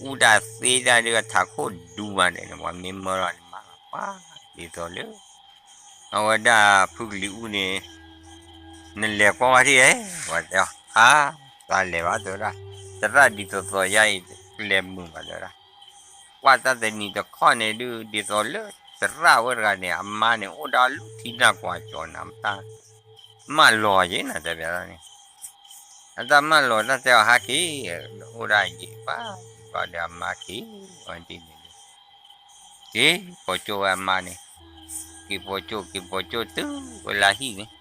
အူတၢ်သ့တၢ်ဒုး အထးခိၣ်ဒူမးန့ၣ် ပှၤမ့ၢ်မၢလီၤန့ၣ်မးလီၤ ပှၤဒ်သိးလၢ အဝဲဒၣ်ဖုကလံၤအူန့ၣ် နလဲၤကွၢ်ဝဲထံၣ်ဧါ, ပှၤတဲအီၤ အါ သးလဲၤဘၣ်တဲဝဲဒၣ်, သရၣ်ဒ်သိးသိးယါအံၤ ကလဲၤမုာ်ဘၣ်တဲဝဲဒၣ်, ကွၢ်တၢ်တနံၤတခီန့ၣ်ဒုး ဒ်သိးလၢသရၣ်ဝဲတဂၤန့ၣ် အမါန့ၣ် အိၣ်ဒီးလူထံနၢ်ကွၢ်ကၠီနၤ မတၢ်မၢလီၤယ့ၣ်နၤ တဲဘၣ်န့ၣ် အတၢ်မၢလီၤတၢ်တဲအီၤဟးက့ၤ, အိၣ်ဒၣ်ယံာ်ဘၣ်, ဘျီဒီးအမါက့ၤဝဲဒ်န့ၣ်ဒုး က့ၤပိာ်ကၠိဝဲအမါန့ၣ်, က့ၤပိာ်ကၠိ က့ၤပိာ်ကၠိတုၤဝဲလၢဟံၣ်န့ၣ်,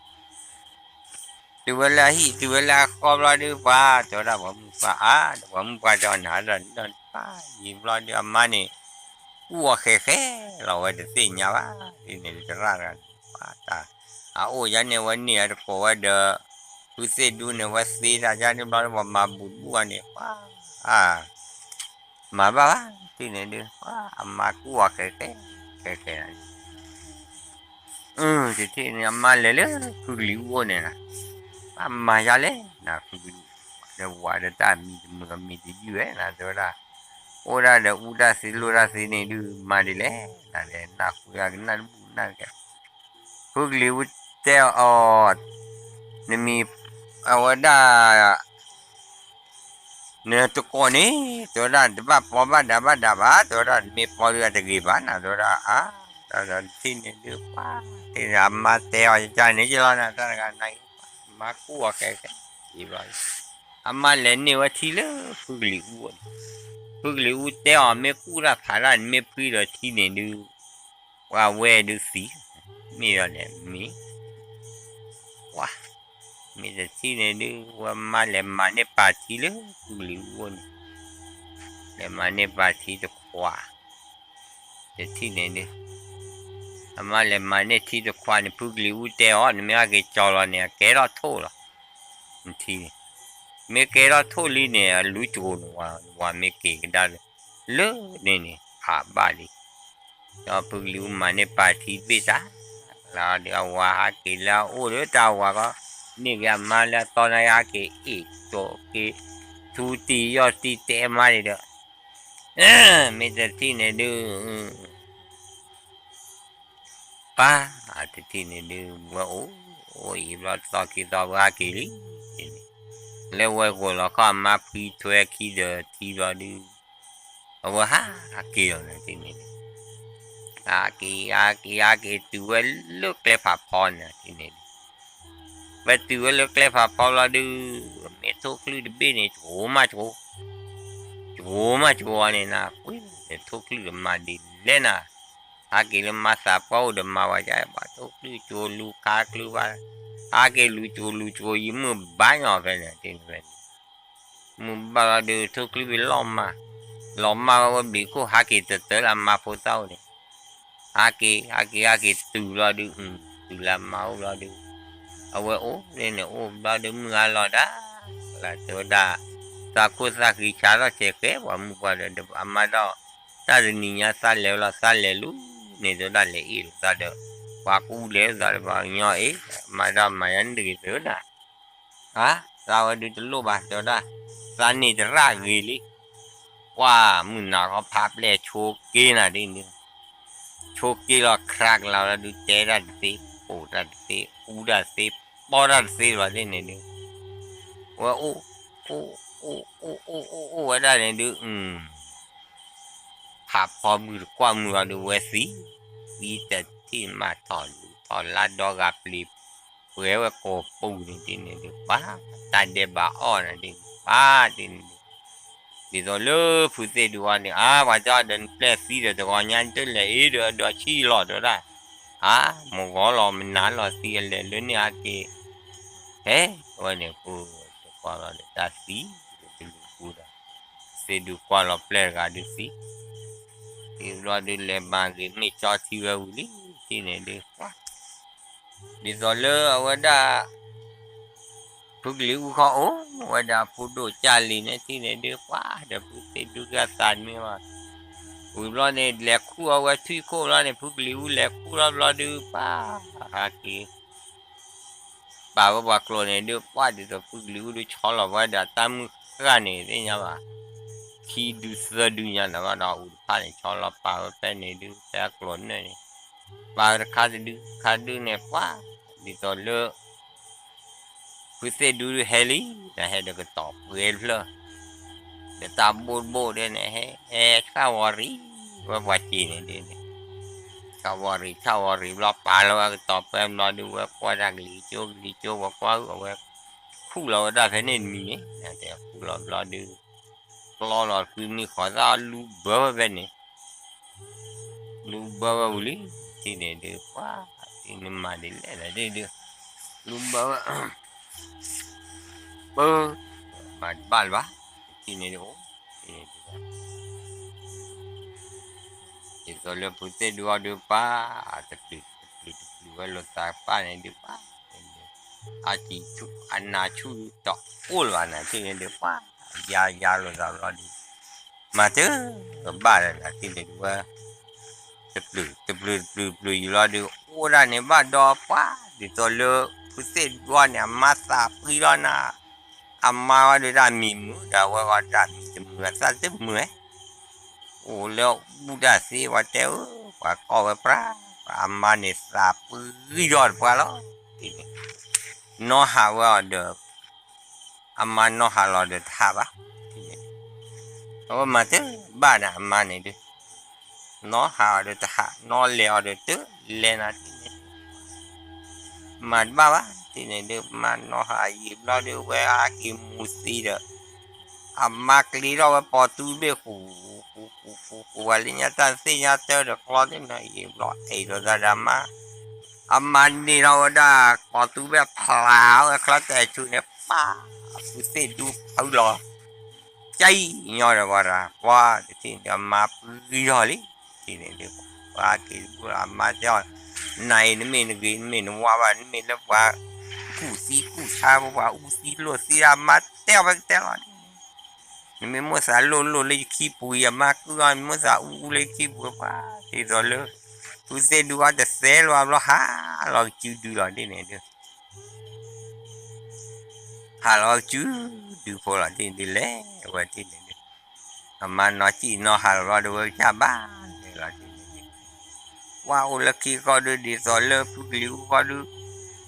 တုၤဝဲလၢအဟံၣ် တုၤဝဲလၢအဃီဘျီဒုး ပှၤတဲဝဲဒၣ်ပှၤမုၣ်ပှၢ်အါ, ဒီးပှၤမုၣ်ပှၢ်တဲအီၤနၤဒီး နတၢ်ယံာ်ဘျီဒုး အမါန့ၣ် ကူၣ်အီၤဃဲးဃဲးလီၤဝဲတသ့ၣ်ညါဘၣ်, ဒ်န့ၣ်တရၣ်တဂၤန့ၣ် ပှၤတၢ် အအိၣ်ယါန့ၣ် အဝဲန့ၢ်အတကိးဝဲဒီး ဖုသ့ၣ်ဒူန့ၣ် အဝဲသ့တၢ်ယါန့ၣ်ဘျီဒုး ပှၤမၤဘူးဘူးအီၤန့ၣ် ပှၤ အ မၤဘၣ်ဘၣ် တထံၣ်န့ၣ်ဒုး ပှၤအမါကူၣ်အီၤဃဲးဃဲး ဃဲးဃဲးန့ၣ် တထံၣ်န့ၣ် အမါလဲၤလၢဖုကလံၤအူအိၣ်န့ၣ်လီၤ, ပှၤမၤယါလဲၣ်နၤ ဖုကလံၤအူ ဒီးဝၤဒီးတၢ်မံၤတမုာ်အမံၤတယုၢ်ဝဲနၤ တဲဝဲဒၣ်, အိၣ်ဒၣ်ဒီးအူတၢ်သ့လိၣ်တၢ်သ့န့ၣ်ဒုး မၤဒ်လဲၣ်နၤ နၢ်ဟူယၤကနၣ်တဘူၣ်နၢ်ကဲ ဖုကလံၤအူတဲအီၤ, နမံၤ အဝဲဒၣ် နတကိးန့ၣ် တဲဝဲဒၣ် တဘၣ်ပီဘၣ်ဒးဘၣ်ဒးဘၣ် တဲဝဲဒၣ် နမ့ၢ်ပီဒုးအတဂ့ၤဘၣ်နၤ တဲဝဲဒၣ် အါ တထံၣ်န့ၣ်ဒုး ပှၤ အမါတဲအီၤယန့ၣ်ယလီၤနၤ တၢ်တဂၤနၤ မါကူၣ်အီၤဃဲးဃဲး အံၤဘျီ အမါလဲၤန့ၢ်ဝဲထံလၢဖုကလံၤအူအအိၣ်န့ၣ်, ဖုကလံၤအူတဲအီၤ မ့ၢ်ကူၣ်တၢ်ဖးတၢ်န့ၣ် မ့ၢ်ဖှံဒီးထံန့ၣ်ဒုး ပှၤဝဲဒုးသံ, မ့ၢ်ဒီးလဲၣ်မ့ၢ် ပှၤ မ့ၢ်တထံၣ်န့ၣ်ဒုး ဝဲမါလဲၤမၤန့ၢ်ပာ်ထံလၢဖုကလံၤအူအအိၣ်န့ၣ်, လဲၤမၤန့ၢ်ပာ်ထံတခွး, တထံၣ်န့ၣ်ဒုး အမါလဲၤမၤန့ၢ်ထံတခွးန့ၣ် ဖုကလံၤအူတဲအီၤ နမ့ၢ်ဟဲက့ၤကၠီလီၤန့ၣ် အကဲထီၣ်ထိၣ်လီၤ, နထံၣ်န့ၣ် မ့ၢ်ကဲထီၣ်ထိၣ်လံန့ၣ် အလူၤကၠိၤန့ၣ် ဝၤမ့ၢ်က့ၤကဒါလၢ လၢန့ၣ်န့ၣ် ဖးဘၣ်လံ ဒီးဖုကလံၤအူမၤန့ၢ်ပာ်ထံဘ့ၣ်တၢ်, လီၤဒီးအဝၤဟးက့ၤလၢအအိၣ်ဒီးတၢ်ဝၤကီ, န့ၢ်က့ၤအမါလၢအသီနာ်က့ဟဲက့ၤအ့ၣ်ကၠီက့ၤ, ထူတံၢ်ယီၢ်တံၢ်တဲမါန့ၣ်ဒီး, မ့ၢ်တထံၣ်န့ၣ်ဒုး ပၢ်, တထံၣ်န့ၣ်ဒုး ဝဲအိၣ်, အိၣ်အံၤဘျီတသီခံသီဝဲဟးက့ၤလံ, လၢဝဲဂီၤလီၤခီအမါဖှံထွဲခံဒီးထံဘျီဒုး, အဝဲဟးက့ၤလီၤန့ၣ်တထံၣ်န့ၣ်ဒုး, ဟးက့ၤ ဟးက့ၤ ဟးက့ၤ တုၤဝဲလၢကျဲဖးဖီန့ၣ်တထံၣ်န့ၣ်ဒုး, ဝဲတုၤဝဲလၢကျဲဖးဖီဘျီဒုး, မ့ၢ်ထိၣ်ချုၣ်တဘ့ၣ်န့ၣ် ကၠိမးကၠိ, ကၠိမးကၠိအီၤန့ၣ်နၤ, ထိၣ်ချုၣ်တမၤဒ်လဲၣ်နၤ, ဟးက့ၤလၢမါသးပှၢ်အိၣ်ဒီးမၤဝဲဒ်ဘၣ် ထိၣ်ချုၣ်ကၠိလူၤခါချုၣ်ဘၣ်, ဟးက့ၤလူၤကၠိလူၤကၠိယံၤမုၢ်ဘါညီဖဲန့ၣ်တထံၣ်န့ၣ်ဖဲန့ၣ် မုၢ်ဘၣ်လီၤဒုး ထိၣ်ချုၣ်ဘ့ၣ်လီၤမၢ်, လီၤမၢ်ဝဲဝဲဘျံးခိၣ်ဟးက့ၤတတၢၢ်လၢအမါဖိသၣ်အိၣ်န့ၣ်, ဟးက့ၤ ဟးက့ၤ ဟးက့ၤတုၤလီၤဒုး, တုၤလၢအမါအိၣ်ဘျီဒုး, အဝဲအိၣ်န့ၣ်အိၣ်ဘျီဒုး မုၢ်ဟါလီၤဒၣ်, လၢတဲဝဲဒၣ်, သးခိၣ်သးဃံဆါထီၣ်ဆဲးဃဲ ပှၤမုၢ်ပှၢ်ဒီး အမါဒီး, တၢ်တနံၤညါသးလဲၤဝဲလီၤ သးလဲၤလူၤန့ၣ်တဲဝဲဒၣ် လဲၤအ့ၣ်လိာ်သးဒီး, ပှၤကူလဲၤသးဒီးပှၤကညီအ့ၣ်, အမါဒီးမၤယါန့ၣ်တဂ့ၤတဲဝဲဒၣ် အါ, သးဝဲဒုးတလိၣ်ဘၣ် တဲဝဲဒၣ်, သးန့ၣ်တရၣ်ဂ့ၤလံ, ပှၤမုၢ်နၤခီဖးပျဲၢ်ဆိးက့နၤဒ်န့ၣ်, ဆိးက့လီၤ ခြံကလၤဝဲဒုး တဲတၢ်တသ့, ပိာ်တၢ်တသ့, အူတၢ်တသ့, ပီတၢ်တသ့လီၤဒ်န့ၣ်ဒုး, ဝဲအိၣ်, အိၣ်, အိၣ်, အိၣ်, အိၣ်, အိၣ်, အိၣ်ဝဲဒၣ်န့ၣ်ဒုး, ဖးဖီမုၢ်တကွၢ်မုၢ်လီၤဒုး ဝဲသံ, သံတထံၣ်မးထီၣ်လူၤထီၣ်လါဒီဂၤပျံၤ, ပှဲၤဝဲကိးပူၤန့ၣ်ဒ်န့ၣ်ဒုး ပှၤ, တၢ်ဒဲးဘးအီၣ်န့ၣ်ဒ်န့ၣ် ပှၤဒ်န့ၣ်ဒုး, ဒ်သိးလၢဖုသ့ၣ်ဒုးအီၤန့ၣ် အါ ပှၤတဲအီၤဒီးနပျဲၢ်သံဒီးတဂီၤညါ နတလဲၤအ့ၣ်ဒီးအဒီးဆံၣ်လီၤ တဲဝဲဒၣ်, အါ, မဂီၤလီၤမနၤလီၤသံအလဲၤလၢန့ၣ်အါက့ၤ, ဟဲ, အဝဲန့ၣ်ပူၤ, တကွၢ်လီၤဒီးတၢ်သံ, တလူၤပူၤဒီး, ဖုသ့ၣ်ဒူကွၢ်လီၤပျဲၢ်တဂၤဒုးသံ, သံဘျီဒုးလဲၤမၤဂ့ၤမ့ၢ်ကၠီထံဝဲဝံၤလံ, ထံၣ်န့ၣ်ဒုး ပှၤ ဒ်သိးလၢအဝဲဒၣ် ဖုကလံၤအူခီအိၣ်ဝဲဒၣ်ဖိဒိၣ်ကၢ်လံၤန့ၣ် ထံၣ်န့ၣ်ဒုး ပှၤဒီးဖုသ့ၣ်ဒူကသးနွံဘၣ်, ဝံၤဘျီန့ၣ် လဲၤခူၣ်အီၤဝဲထွံၣ်ခိၣ်ဘျီန့ၣ် ဖုကလံၤအူလဲၤခူၣ်ထီၣ်ဘျီဒုး ပှၤ ဟးက့ၤ ပာ်ဝဲပှၤကျိာ်န့ၣ်ဒုး ပှၤဒ်သိးဖုကလံၤအူဒုးဆီလီၤဝဲဒၣ်တၢ်မုၢ်ဃၢ်န့ၣ် သ့ၣ်ညါဘၣ်, ခံဒုသၢဒုညါန့ၣ်ဘၣ်ဒီး အူတဖၣ်န့ၣ် ဆီလီၤပာ်ဝဲဖဲန့ၣ်ဒုး ဖဲအကျိာ်နၢၣ်န့ၣ် ပာ်ဝဲတခါတဒု တခါဒုန့ၣ် ပှၤ ဒ်သိးလၢ ဖုသ့ၣ်ဒူဒုးဟဲလံ, ဒီးဟဲဒီးကတီၤပှဲၤတဖျၢၣ်, ဒီးတၢ်ဘိၣ်တဘိၣ်ဒဲန့ၣ် ဟဲ ဟဲဆှၣ်ဝီၤရံၤ ဝဲပှၤစ့န့ၣ်ဒ်န့ၣ်, ဆှၣ်ဝီၤရံၤ ဆှၣ်ဝီၤရံၤဘျီ ပာ်လီၤဝဲကတီၤပှဲၤဘျီဒုး ဝဲကွၢ်တၢ်ကလံၤကၠိ ကလံၤကၠိ ပှၤကွၢ်အဝဲ ခူၣ်လီၤဝဲဒၣ်ဖဲန့ၣ်တမံၤန့ၣ် တဲခူၣ်လီၤဘျီဒုး ကျီလီၤကွံမံၤဃီၤသၣ်လူဘၢဝဲဖဲန့ၣ် လူဘၢဝဲဝံၤလံ, ထံၣ်န့ၣ်ဒုး ပှၤ ထံၣ်န့ၣ်မၤဒ်လဲၣ်လၢဒ်ဒုး လူဘၢဝဲ ပၢ မၤတဘၣ်လၢၤဘၣ်, ထံၣ်န့ၣ်ဒုး အိၣ် ဒ်သိးလၢဖုသ့ၣ်ဒူအီၤဒုးပၢ် တပျုာ်တပျုာ်တပျုာ်ဝဲလိာ်သးပၢ်န့ၣ်ဒုးပၢ် အစံးဆူၣ်အနါဆူၣ်တအိၣ်လၢၤဘၣ်န့ၣ် ထံၣ်န့ၣ်ဒုးပၢ် ယါယါလိာ်သးဘျီဒုး မၤတဘၣ်လၢၤဘၣ် ထံၣ်န့ၣ်ဒုးဝဲ တပျုာ်တပျုာ်တပျုာ်တပျုာ်ယံၤလီၤဒုး အိၣ်ဒၣ်န့ၣ်ဘၣ်ဒီးပှၤ ဒ်သိးလၢဖုသ့ၣ်ဒူအီၤန့ၣ် အမါသးပှံၤလီၤနၤ အမါဝဲဒုးတၢ်မံၤမုာ် ဒီးအဝဲဂီၢ်တၢ်မံၤတမုာ် အသၣ်တမုာ်ဝဲ အိၣ်လၢအူတၢ်သ့ ပှၤတဲဧၢ ပှၤကိးဝဲပြၢ် အမါန့ၣ်သးပှံၤထီၣ်တပှၢ်လီၤ ထံၣ်န့ၣ် နီၢ်ဟးဝဲအီၤဒီး အမါနီၢ်ဟးလီၤဒီးတဟးဘၣ် ထံၣ်န့ၣ် အဝဲမၤတဘၣ်ဒီးအမါန့ၣ်ဒုး နီၢ်ဟးအီၤဒီးတဟး နီၢ်လဲၤအီၤဒီးတလဲၤနၤ ထံၣ်န့ၣ် မၤတဘၣ်ဘၣ် ထံၣ်န့ၣ်ဒုး မါနီၢ်ဟးယံာ်ဘျီဒုး ဝဲဟးက့ၤမူၤသံဒီး အမါကျ့ထီၣ်ဝဲပိာ်တူဘ့ၣ်ဃူ ဃူဃူဃူဃူ ပှၤလၢညါတၢ်သ့ၣ်ညါတၢ်ဒီးကျီသ့ၣ်နီၤ ယံာ်ဘျီအဲၣ်ဒိးသးဒီးအမါ အမါန့ၢ်ထီၣ်ဝဲဒၣ်ပိာ်တူဘ့ၣ်ဖျါဝဲချၢတဲာ်ဆူန့ၣ် ပၢ် ဖုသ့ၣ်ဒူဖုလီၤ ကအံၤညီဒီးဝဲဒၣ် ပှၤတထံၣ်န့ၣ် အမါပှံၤထီၣ်လံ ထံၣ်န့ၣ်ဒုး ပှၤက့ၤတဘူၣ်လီၤ အမါတဲအီၤ နၤအံၤနမ့ၢ်နဂ့ၤ နမ့ၢ်နဝါဘၣ် နမ့ၢ်လၢပှၤကူၣ်သံကူၣ်ဆါ ပှၤအူသံလိၣ်သံ အမါတဲအီၤဖဲကတဲလီၤ နမ့ၢ်မိၣ်သးလိၣ်လိၣ်လၢယခံပူၤ ယမါကုၢ်အီၤ နမ့ၢ်မိၣ်သးအူအူလၢယခံပူၤ ပှၤဒ်သိးလၢ ဖုသ့ၣ်ဒူအီၤတသဲလၢၤဘၣ်ဘျီ ဟးလီၤကစုဒုလီၤ ထံၣ်န့ၣ်ဒုး ဟးလီၤကစုဒုဖိလီၤ ထံၣ်န့ၣ်ဒုး လဲၤဝဲထံၣ်န့ၣ်ဒုး အမါနီၢ်စံၣ်နီၢ်ဟးလီၤဘျီဒုး ဝဲကစၢ်ဘၣ်န့ၣ်လီၤ ထံၣ်န့ၣ်ဒုး ပှၤအိၣ်လၢခံဃီဒုး ဒ်သိးလၢဖုကလံၤအူဃီဒုး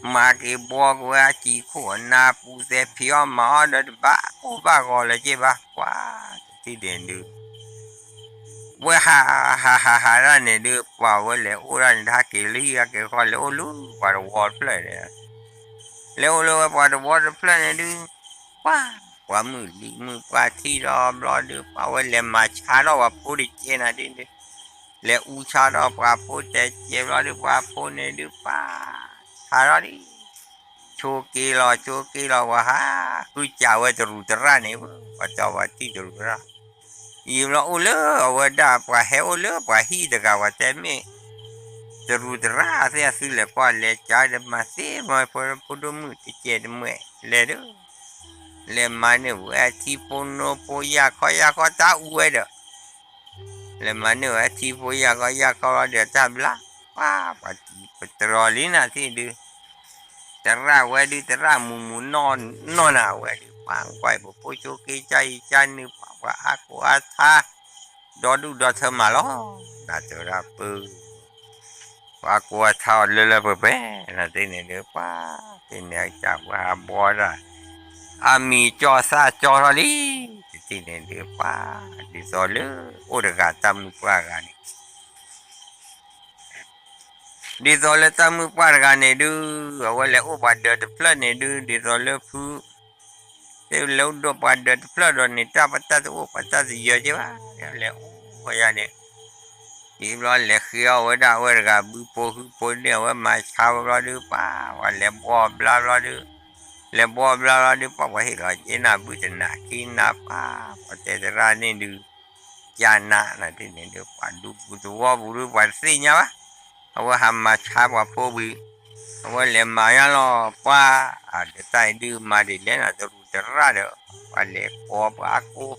မၤက့ၤဘှီက့ၤဝဲအစံာ်ခိၣ်အနါပူၤသဲး ဖံးအီၣ်မၤအီၣ်ဒီးတဘၣ်ကိၢ်ဘၣ်ဂီၤလၢၤက့ၤဘၣ် ပှၤတထံၣ်န့ၣ်ဒုး ဝဲဟးဟးဟးဟးဒၣ်န့ၣ်ဒုး ပှၤဝဲလဲၤအိၣ်ဒၣ်န့ၣ် တဟးက့ၤလၢဟံၣ်ဟးက့ၤဃီ လဲၤအိၣ်လၢပှၤတဝီတဖျၢၣ်န့ၣ် လဲၤအိၣ်လၢဝဲပှၤတဝီတဖျၢၣ်န့ၣ်ဒုး ပှၤ ပှၤမုၢ်လံၤမုၢ်ပှၢ်ထံၣ်ဒီးဘျီဒုး ပှၤဝဲလဲၤမၤဆါထီၣ်ပှၤဖိတကဲနၤဒ်န့ၣ် လဲၤအူဆါထီၣ်ပှၤဖိတဲကဲဘျီဒုး ပှၤဖိန့ၣ်ဒုး ပှၤ ဆါထီၣ်ဒံး ဆိးက့လီၤဆိးက့လီၤ ပှၤဟးဃုစးဝဲတရူးတရၣ်န့ၣ် ပှၤတီၢ်ပှၤထံၣ်တရူးတရၣ် ယံာ်ဘျီအိၣ်လၢအဝဲဒၣ် ပှၤဟဲအိၣ်လၢပှၤဟံၣ်တဂၤ ပှၤတဲမ့ၢ် တရူးတရၣ်သ့ၣ်အသုလဲၤကွၢ်လဲၤကါဒီးမၤသ့မၤဖိဒိၣ်မုၣ်တကဲတမှဲလဲၤဒုး လဲၤမၤန့ၢ်ဝဲအထံဖိနိဖိယၢ်ခီယၢ်ခီတၢ်အူဝဲဒီး လဲၤမၤန့ၢ်ဝဲအထံဖိယၢ်ခီယၢ်ခီလီၤဒီးတၢ်ဘျါ ပှၤ ပှၤတံၤပတြီၤလံနၤသ့ၣ်ဒုး တရၣ်ဝဲဒုးတရၣ်မူးမူးနီၢ်နီၢ်နၤဝဲဒုး ပှၤကွၢ်ပဖိဆိက့ ကၢ်အံၤကၢ်နုာ် ပှၤ ပှၤအါကိးအါထါ ဒီဒူၣ်ဒီထၢမးလီၤ နၤတရၣ်ပၢ ပှၤကိးအါထါအီၤလၢလၢပှဲၤပှဲၤ နၤသ့ၣ်န့ၣ်ဒုး ပှၤ သ့ၣ်န့ၣ်အကစၢ်ပှၤဘှီဒၣ် အမံၤကၠီသၣ်ကၠီထီၣ်လံ တထံၣ်န့ၣ်ဒုး ပှၤ ဒ်သိးလၢအိၣ်တဂၤတၢ်မုၢ်ပှၢ်တဂၤန့ၣ် ဒ်သိးလၢတၢ်မုၢ်ပှၢ်တဂၤန့ၣ်ဒုး အဝဲလဲၤအိၣ်ပှၤဒၢးတဖျၢၣ်န့ၣ်ဒုး ဒ်သိးလၢဖု သ့ၣ်လဲၤအိၣ်ဒီးပှၤဒၢးတဖျၢၣ်ဒီးန့ၣ် တၢ်ပတၢ်တအိၣ်ပှၤတၢ်တယၢၤက့ဘၣ် လဲၤအိၣ်ဝဲယၤန့ၣ် ဒ်ဘျီလဲၤဃ့အီၣ်ဝဲဒၣ်အဝဲတဂၤဘုဖိဟုဖိန့ၣ် အဝဲမၤဆါဝဲဘျီဒုး ပှၤ ပှၤလဲၤဘှီဘျါဘျီဒုး လဲၤဘှီဘျါလီၤဒုး ပှၤပှၤဟ့ၣ်လီၤက့ၤနၤဘုတနၤခံနၤပှၤ ပှၤတဲသရၣ်န့ၣ်ဒုး ကနၤနၤတထံၣ်န့ၣ်ဒုး ပှၤဒူပူၤသဝီပူၤဒုး ပှၤတသ့ၣ်ညါဘၣ်. အဝဲဟးမၤဆါပှၤဖိဝံၤ အဝဲလဲၤမၤညါလီၤပှၤ အတၢ်အံၤဒုးမၤဒ်လဲၣ်နၤ တရူးတရၣ်ဒီး ပှၤလဲၤကိးပှၤကိး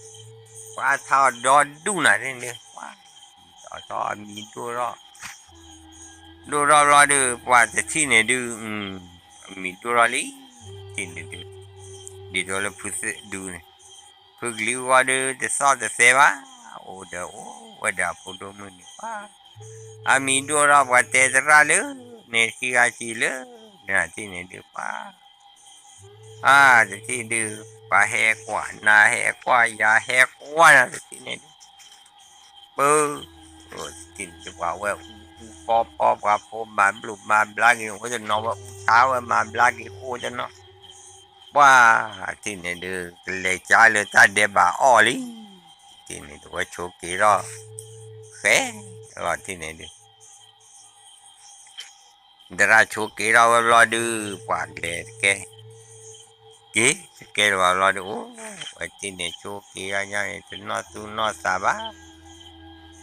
ပှၤထါအီၤဒီဒူၣ်နၤတထံၣ်န့ၣ်ဒုး ပှၤ ဒီးထီၣ်အမံၤဒိၣ်ထီၣ် ဒိၣ်ထီၣ်ဘျီဒုး ပှၤတထံၣ်န့ၣ်ဒုး အမံၤဒိၣ်ထီၣ်လံ တထံၣ်န့ၣ်ဒုး ဒ်သိးလၢဖုသ့ၣ်ဒုးန့ၣ် ဖုကလံၤအူဃီဒုး တသီၣ်တသဲဘၣ် အိၣ်ဒီးအိၣ်ဝဲဒီးအဖိဒိၣ်မုၣ်န့ၣ်ပှၤ အမံၤဒိၣ်ထီၣ်ပှၤတဲသရၣ်လၢ န့ၣ်ခံဂၤစံးလၢ နတထံၣ်န့ၣ်ဒုးပှၤ အါ တထံၣ်ဒုး ပှၤဟဲကွၢ်နၤဟဲကွၢ်ယၤ ဟဲကွၢ်နၤတထံၣ်န့ၣ်ဒုး ပၢ တထံၣ်န့ၣ်ဒုး ပှၤဝဲအူအူဖီဖီ ပှၤဖိမၤဘျုးမၤဘျါက့ၤ အိၣ်တနီၤ ဝဲအူထါဝဲမၤဘျါက့ၤ အိၣ်တနီၤ ပှၤ တထံၣ်န့ၣ်ဒုး ကလဲၤကါလၢတၢ်ဒဲးဘးအီၣ်လံ တထံၣ်န့ၣ်ဒုး ဝဲဆိးက့ၤထီၣ် ဃဲလီၤတထံၣ်န့ၣ်ဒုး သရၣ်ဆိးက့ၤထီၣ်ဝဲဘျီဒုး ပှၤလဲၤတကဲ က့ၤတကဲလၢၤဘၣ်ဘျီဒုး အိၣ်ဝဲတထံၣ်န့ၣ် ဆိးက့ၤညါန့ၣ် တနီၣ်သူၣ်နီၣ်သးဘၣ်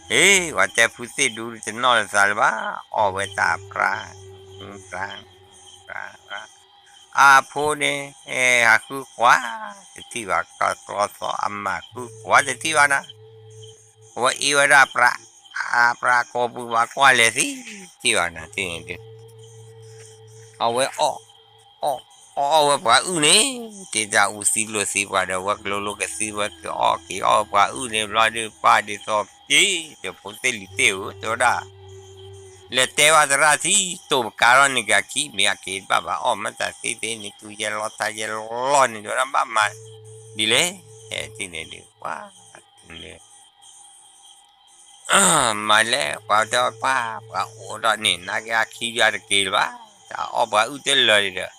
ဟ့ၣ် ပှၤတဲဖုသ့ၣ်ဒုး တနီၣ်လၢသးလၢၤဘၣ် အီၣ်ဝဲတၢ်ပြါ ပြါ ပြါ အဖိန့ၣ် ဟးဃုကွၢ် တထံၣ်ဘၣ် ကကျီသီအမါဃုကွၢ်တထံၣ်ဘၣ်နၤ အဝဲအ့ၣ်ဝဲဒၣ်ပြါ အပြါကိးပူၤ ပှၤကွၢ်လဲၤသံ ထံၣ်ဘၣ်နၤ တထံၣ်န့ၣ်ဒုး အဝဲအီၣ် အီၣ် အီၣ်ဝဲပှၤအုၣ်န့ၣ် တ့တၢ်အူသံလိာ်သံပှၤဒီး ဝဲကျိလိာ်ကသံဝဲကအီၣ်က့ၤအီၣ်ပှၤအုၣ်န့ၣ်ဘျီဒုး ပၢ်ဒ်သိးက့ၤ ဒီးဖိသ့ၣ်လံၤသ့ၣ်ဧၢ တဲဝဲဒၣ် လဲၤတဲဘၣ်သရၣ်ထံ တိာ်ပကါထီၣ်န့ၣ်က့ၤအခံ မ့ၢ်အက့ၤတဘၣ်ဘၣ် အီၣ်မ့ၢ်တၢ်သ့သ့န့ၣ် သူယဲလီၤထါယဲလီၤန့ၣ် တဲဝဲဒၣ်ဘၣ်မၤဒ်လဲၣ် ဟဲတထံၣ်န့ၣ်ဒုး ပှၤ လဲၤ မၤလဲၣ် ပှၤတဲပှၤ ပှၤအိၣ်ဒီးန့ၣ် နာ်က့အခံယၤတက့ၤလၢၤဘၣ် တၢ်အီၣ်ပှၤအုၣ်တလၢာ်န့ၣ်ဒီး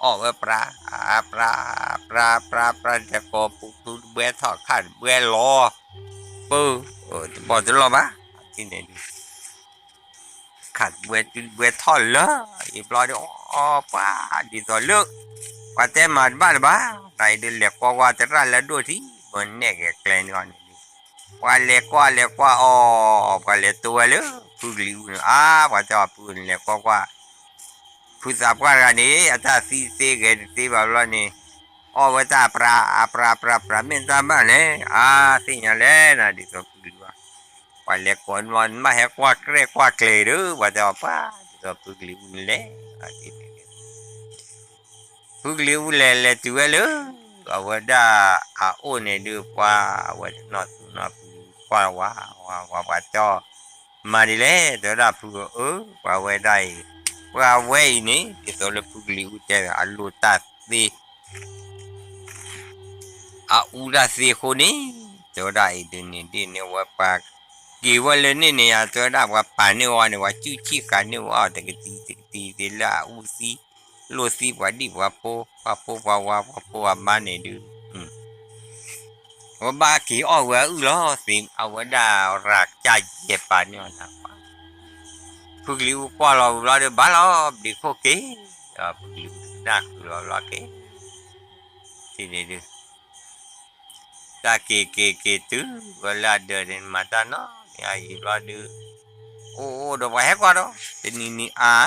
အီၣ်ဝဲပြါ ပြါ ပြါ ပြါ ပြါ တကိးပူၤ ဖုတဘှဲထီၣ်ခါတဘှဲလီၤ ပၢ တဘီတလီၢ်ဘၣ် တထံၣ်န့ၣ်ဒုး ခးတဘှဲတုၤတဘှဲထီၣ်လၢ အံၤဘျီဒုး အီၣ်ပှၤ ဒ်သိးလၢ ပှၤတဲမၤတဘၣ်လၢၤဘၣ် တၢ်အံၤဒုး လဲၤကွၢ်ကွၢ်သရၣ်လၢအဒိၣ်ထံ ပနဲၣ်က့ၤကျဲန့ၣ်အီၤန့ၣ်ဒုး ပှၤလဲၤကွၢ်လဲၤကွၢ်အီၤ ပှၤလဲၤတိဝဲလၢ ဖုကလံၤအူန့ၣ် အါ ပှၤတဲအီၤဖုန့ၣ် လဲၤကွၢ်ကွၢ် ဖုသးပှၢ်တဂၤန့ၣ် အတၢ်သံသ့ဂဲၤတသ့ဘၣ်ဘျီန့ၣ် အီၣ်ဝဲတၢ်ပြါ အပြါ ပြါ ပြါ မ့ၢ်တၢ်မၤလဲၣ် အါ သ့ၣ်ညါလဲၣ်နၤ ဒ်သိးဖုကလံၤအူ ပှၤလဲၤကိးန့ၣ် မ့ၢ်ဟဲကွၢ်ကြဲၢ်ကွၢ်ကျဲၤဒီး ပှၤတဲအီၤပှၤ ဒ်သိးဖုကလံၤအူန့ၣ်လဲၣ် ဖုကလံၤအူလဲၤလဲၤတုၤဝဲလၢ အဝဲဒၣ်အအိၣ်န့ၣ်ဒုးပှၤ အဝဲတနီၣ်သူၣ်နီၣ်ပူၤ ကွၢ်ဝဲ ဝဲ ဝဲ ပှၤတဲအီၤ မၤဒ်လဲၣ် တဲဝဲဒၣ်ဖုကလံၤအူ ပှၤဝဲဒၣ်အံၤ ပှၤဝဲအံၤန့ၣ် ဒ်သိးလၢဖုကလံၤအူတဲ အလိၣ်တၢ်သ့ အအူတၢ်သ့အဃိန့ၣ် တဲဝဲဒၣ်အံၤဒုးန့ၣ် ဒ်န့ၣ်ဝဲပှၤက့ၤဝဲလၢန့ၣ်န့ၣ်ယါ တဲဝဲဒၣ်ပှၤပာ်န့ၢ်ဝဲန့ၣ် ပှၤကူၣ်ဆံၣ်ဃာ်န့ၢ်ဝဲအီၤ တကတံၤတကတံၤသ့လၢအအူသံ လိၣ်သံ ပှၤဒံၣ်ပှၤဖိ ပှၤဖိပှၤဝါ ပှၤဖိပှၤမါန့ၣ်ဒုး အဝဲဘၣ်က့ၤအီၣ်ဝဲအုၣ်လီၤသ့ အဝဲဒၣ်ရၤကၢ်ယဲၢ်ပာ်န့ၢ်အီၤနၤ ဖုကလံၤအူကွၢ်လီၤဝံၤဘျီဒီး ဘၣ်လီၤဘျံးခိၣ်က့ၤ ဖုကလံၤအူနၢ်ဃုာ်လီၤဘျီက့ၤ ထံၣ်န့ၣ်ဒုး တၢ်က့ၤက့ၤက့ၤတုၤဝဲလၢအဒၢးန့ၣ် မၤတၢ်နီတမံၤအံၤဘျီဒုး အိၣ်အိၣ်ဒီးပှၤဟဲကွၢ်ဒီး တနံၤနံၤအါ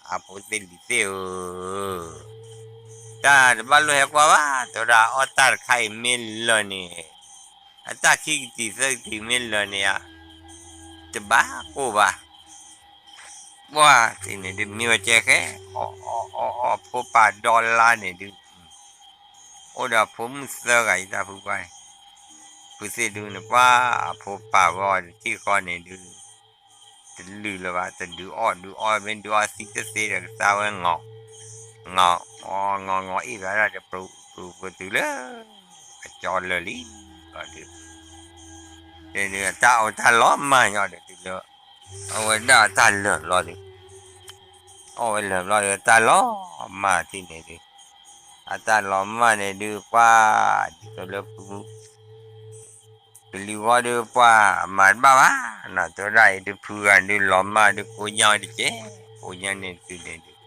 အဖိသ့ၣ်လံၤသ့ၣ်ဧၢ တၢ်တဘၣ်လိၣ်ဟဲကွၢ်ဘၣ် တဲဝဲဒၣ်အီၣ်တၢ်တခါအံၤမ့ၢ်လၢာ်န့ၣ် အတၢ်ခံကတံၤသၢကတံၤမ့ၢ်လၢာ်န့ၣ်ဧါ တဘၣ်ကိၢ်ဘၣ် ပှၤတထံၣ်န့ၣ်ဒုး မ့ၢ်ဝဲကဲဃဲ အီၣ်အီၣ်အီၣ်အီၣ် ဖိပာ်ဒီလါန့ၣ်ဒုး အိၣ်ဒီးဖိမုၣ်သၢဂၤအံၤတၢ်ဖုပှၢ်န့ၣ် ဖုသ့ၣ်ဒုးန့ၣ် ပှၤအဖိပာ်ဝဲအီၤတထံၣ်ဃီန့ၣ်ဒုး တလုၢ်လၢၤဘၣ် တဒုးအီၣ်ဒုးအီၣ် မ့ၢ်ဒုးအီၣ်သံတသ့ဒီးကသါဝဲ ငီၤငီၤအ့ၣ်ဘၣ်ဒၣ်ဒီး ပရူၤပရူၤပတုၤလၢ အကၠီလၢာ်လံ ဘျီဒုး တၢ်အီၣ်တၢ်လီၤမၢ်ညီဒီးတုၤလၢ အဝဲဒၣ်အတၢ်လၢာ်ဘျီဒုး အီၣ်ဝဲလၢာ်ဘျီဒီး တၢ်လီၤမၢ်ထံၣ်န့ၣ်ဒုး အတၢ်လီၤမၢ်န့ၣ်ဒုး ပှၤဒ်သိးလၢဖု ကလံၤဝီဒုး ပှၤမၤတဘၣ်ဘၣ် နတဲဝဲဒၣ်အံၤဒုး ဖုဂၤဒုး လီၤမၢ်ဒုး ကိးညါဝဲတကဲ ကိးညါန့ၣ်ဒုးန့ၣ်ဒုး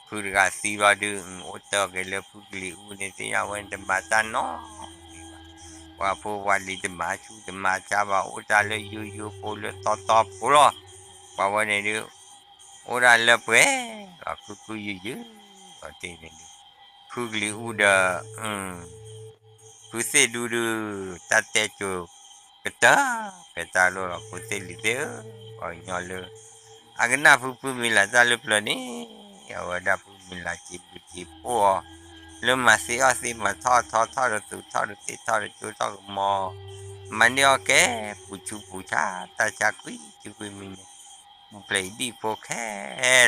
ဖုတဂၤသံဘျီဒုး အိၣ်တၢ်က့ၤလၢဖုကလံၤအူန့ၣ် သ့ၣ်ညါဝဲန့ၣ် တမၤတၢ်နီတမံၤဘၣ်. ပှၤဖိပှၤလံၤတမၤဆူၣ်တမၤဆါဘၣ် အိၣ်တၢ်လၢယိယိဖိလၢသီသီဖိလီၤ. ပှၤဝဲန့ၣ်ဒုး အိၣ်ဒၣ်လၢပှဲၤလီၤ ခုခုယုယုလီၤတ့ၢ်န့ၣ်ဒုး ဖုကလံၤအူဒီး ဖုသ့ၣ်ဒူဒုး တၢ်တဲစိၤကတၢၢ် ဖဲတၢ်လိၣ်လီၤ ဖိသ့ၣ်လံၤသ့ၣ်ဧၢ, ပှၤကညီလၢ အကနၣ်ဖုဖုမံၤလၢ်တၢ်လၢပျၢၤန့ၣ် အဝဲဒၣ်ဖုမံၤလၢ်စံးဘျုးစံးဖှိၣ်အီၤ လၢမၤသ့အီၣ်သ့မၤထီၣ်ထီထီၣ်ဒီးသူၣ်ထီၣ်ဒီးသ့ၣ်ထီၣ်ဒီးကၠိထီၣ်ကမီၤ မၤန့ၢ်အီၣ်ကဲ ပူၤဆူပူၤဆါ တၢ်ဆါကွံာ်ဆူကွံာ်မံၤန့ၣ် ပူၤဖျဲးအံၤဒံၣ်ဖိခဲ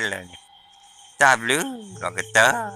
လၢာ်န့ၣ် တၢ်ဘျုးလီၤကတၢၢ်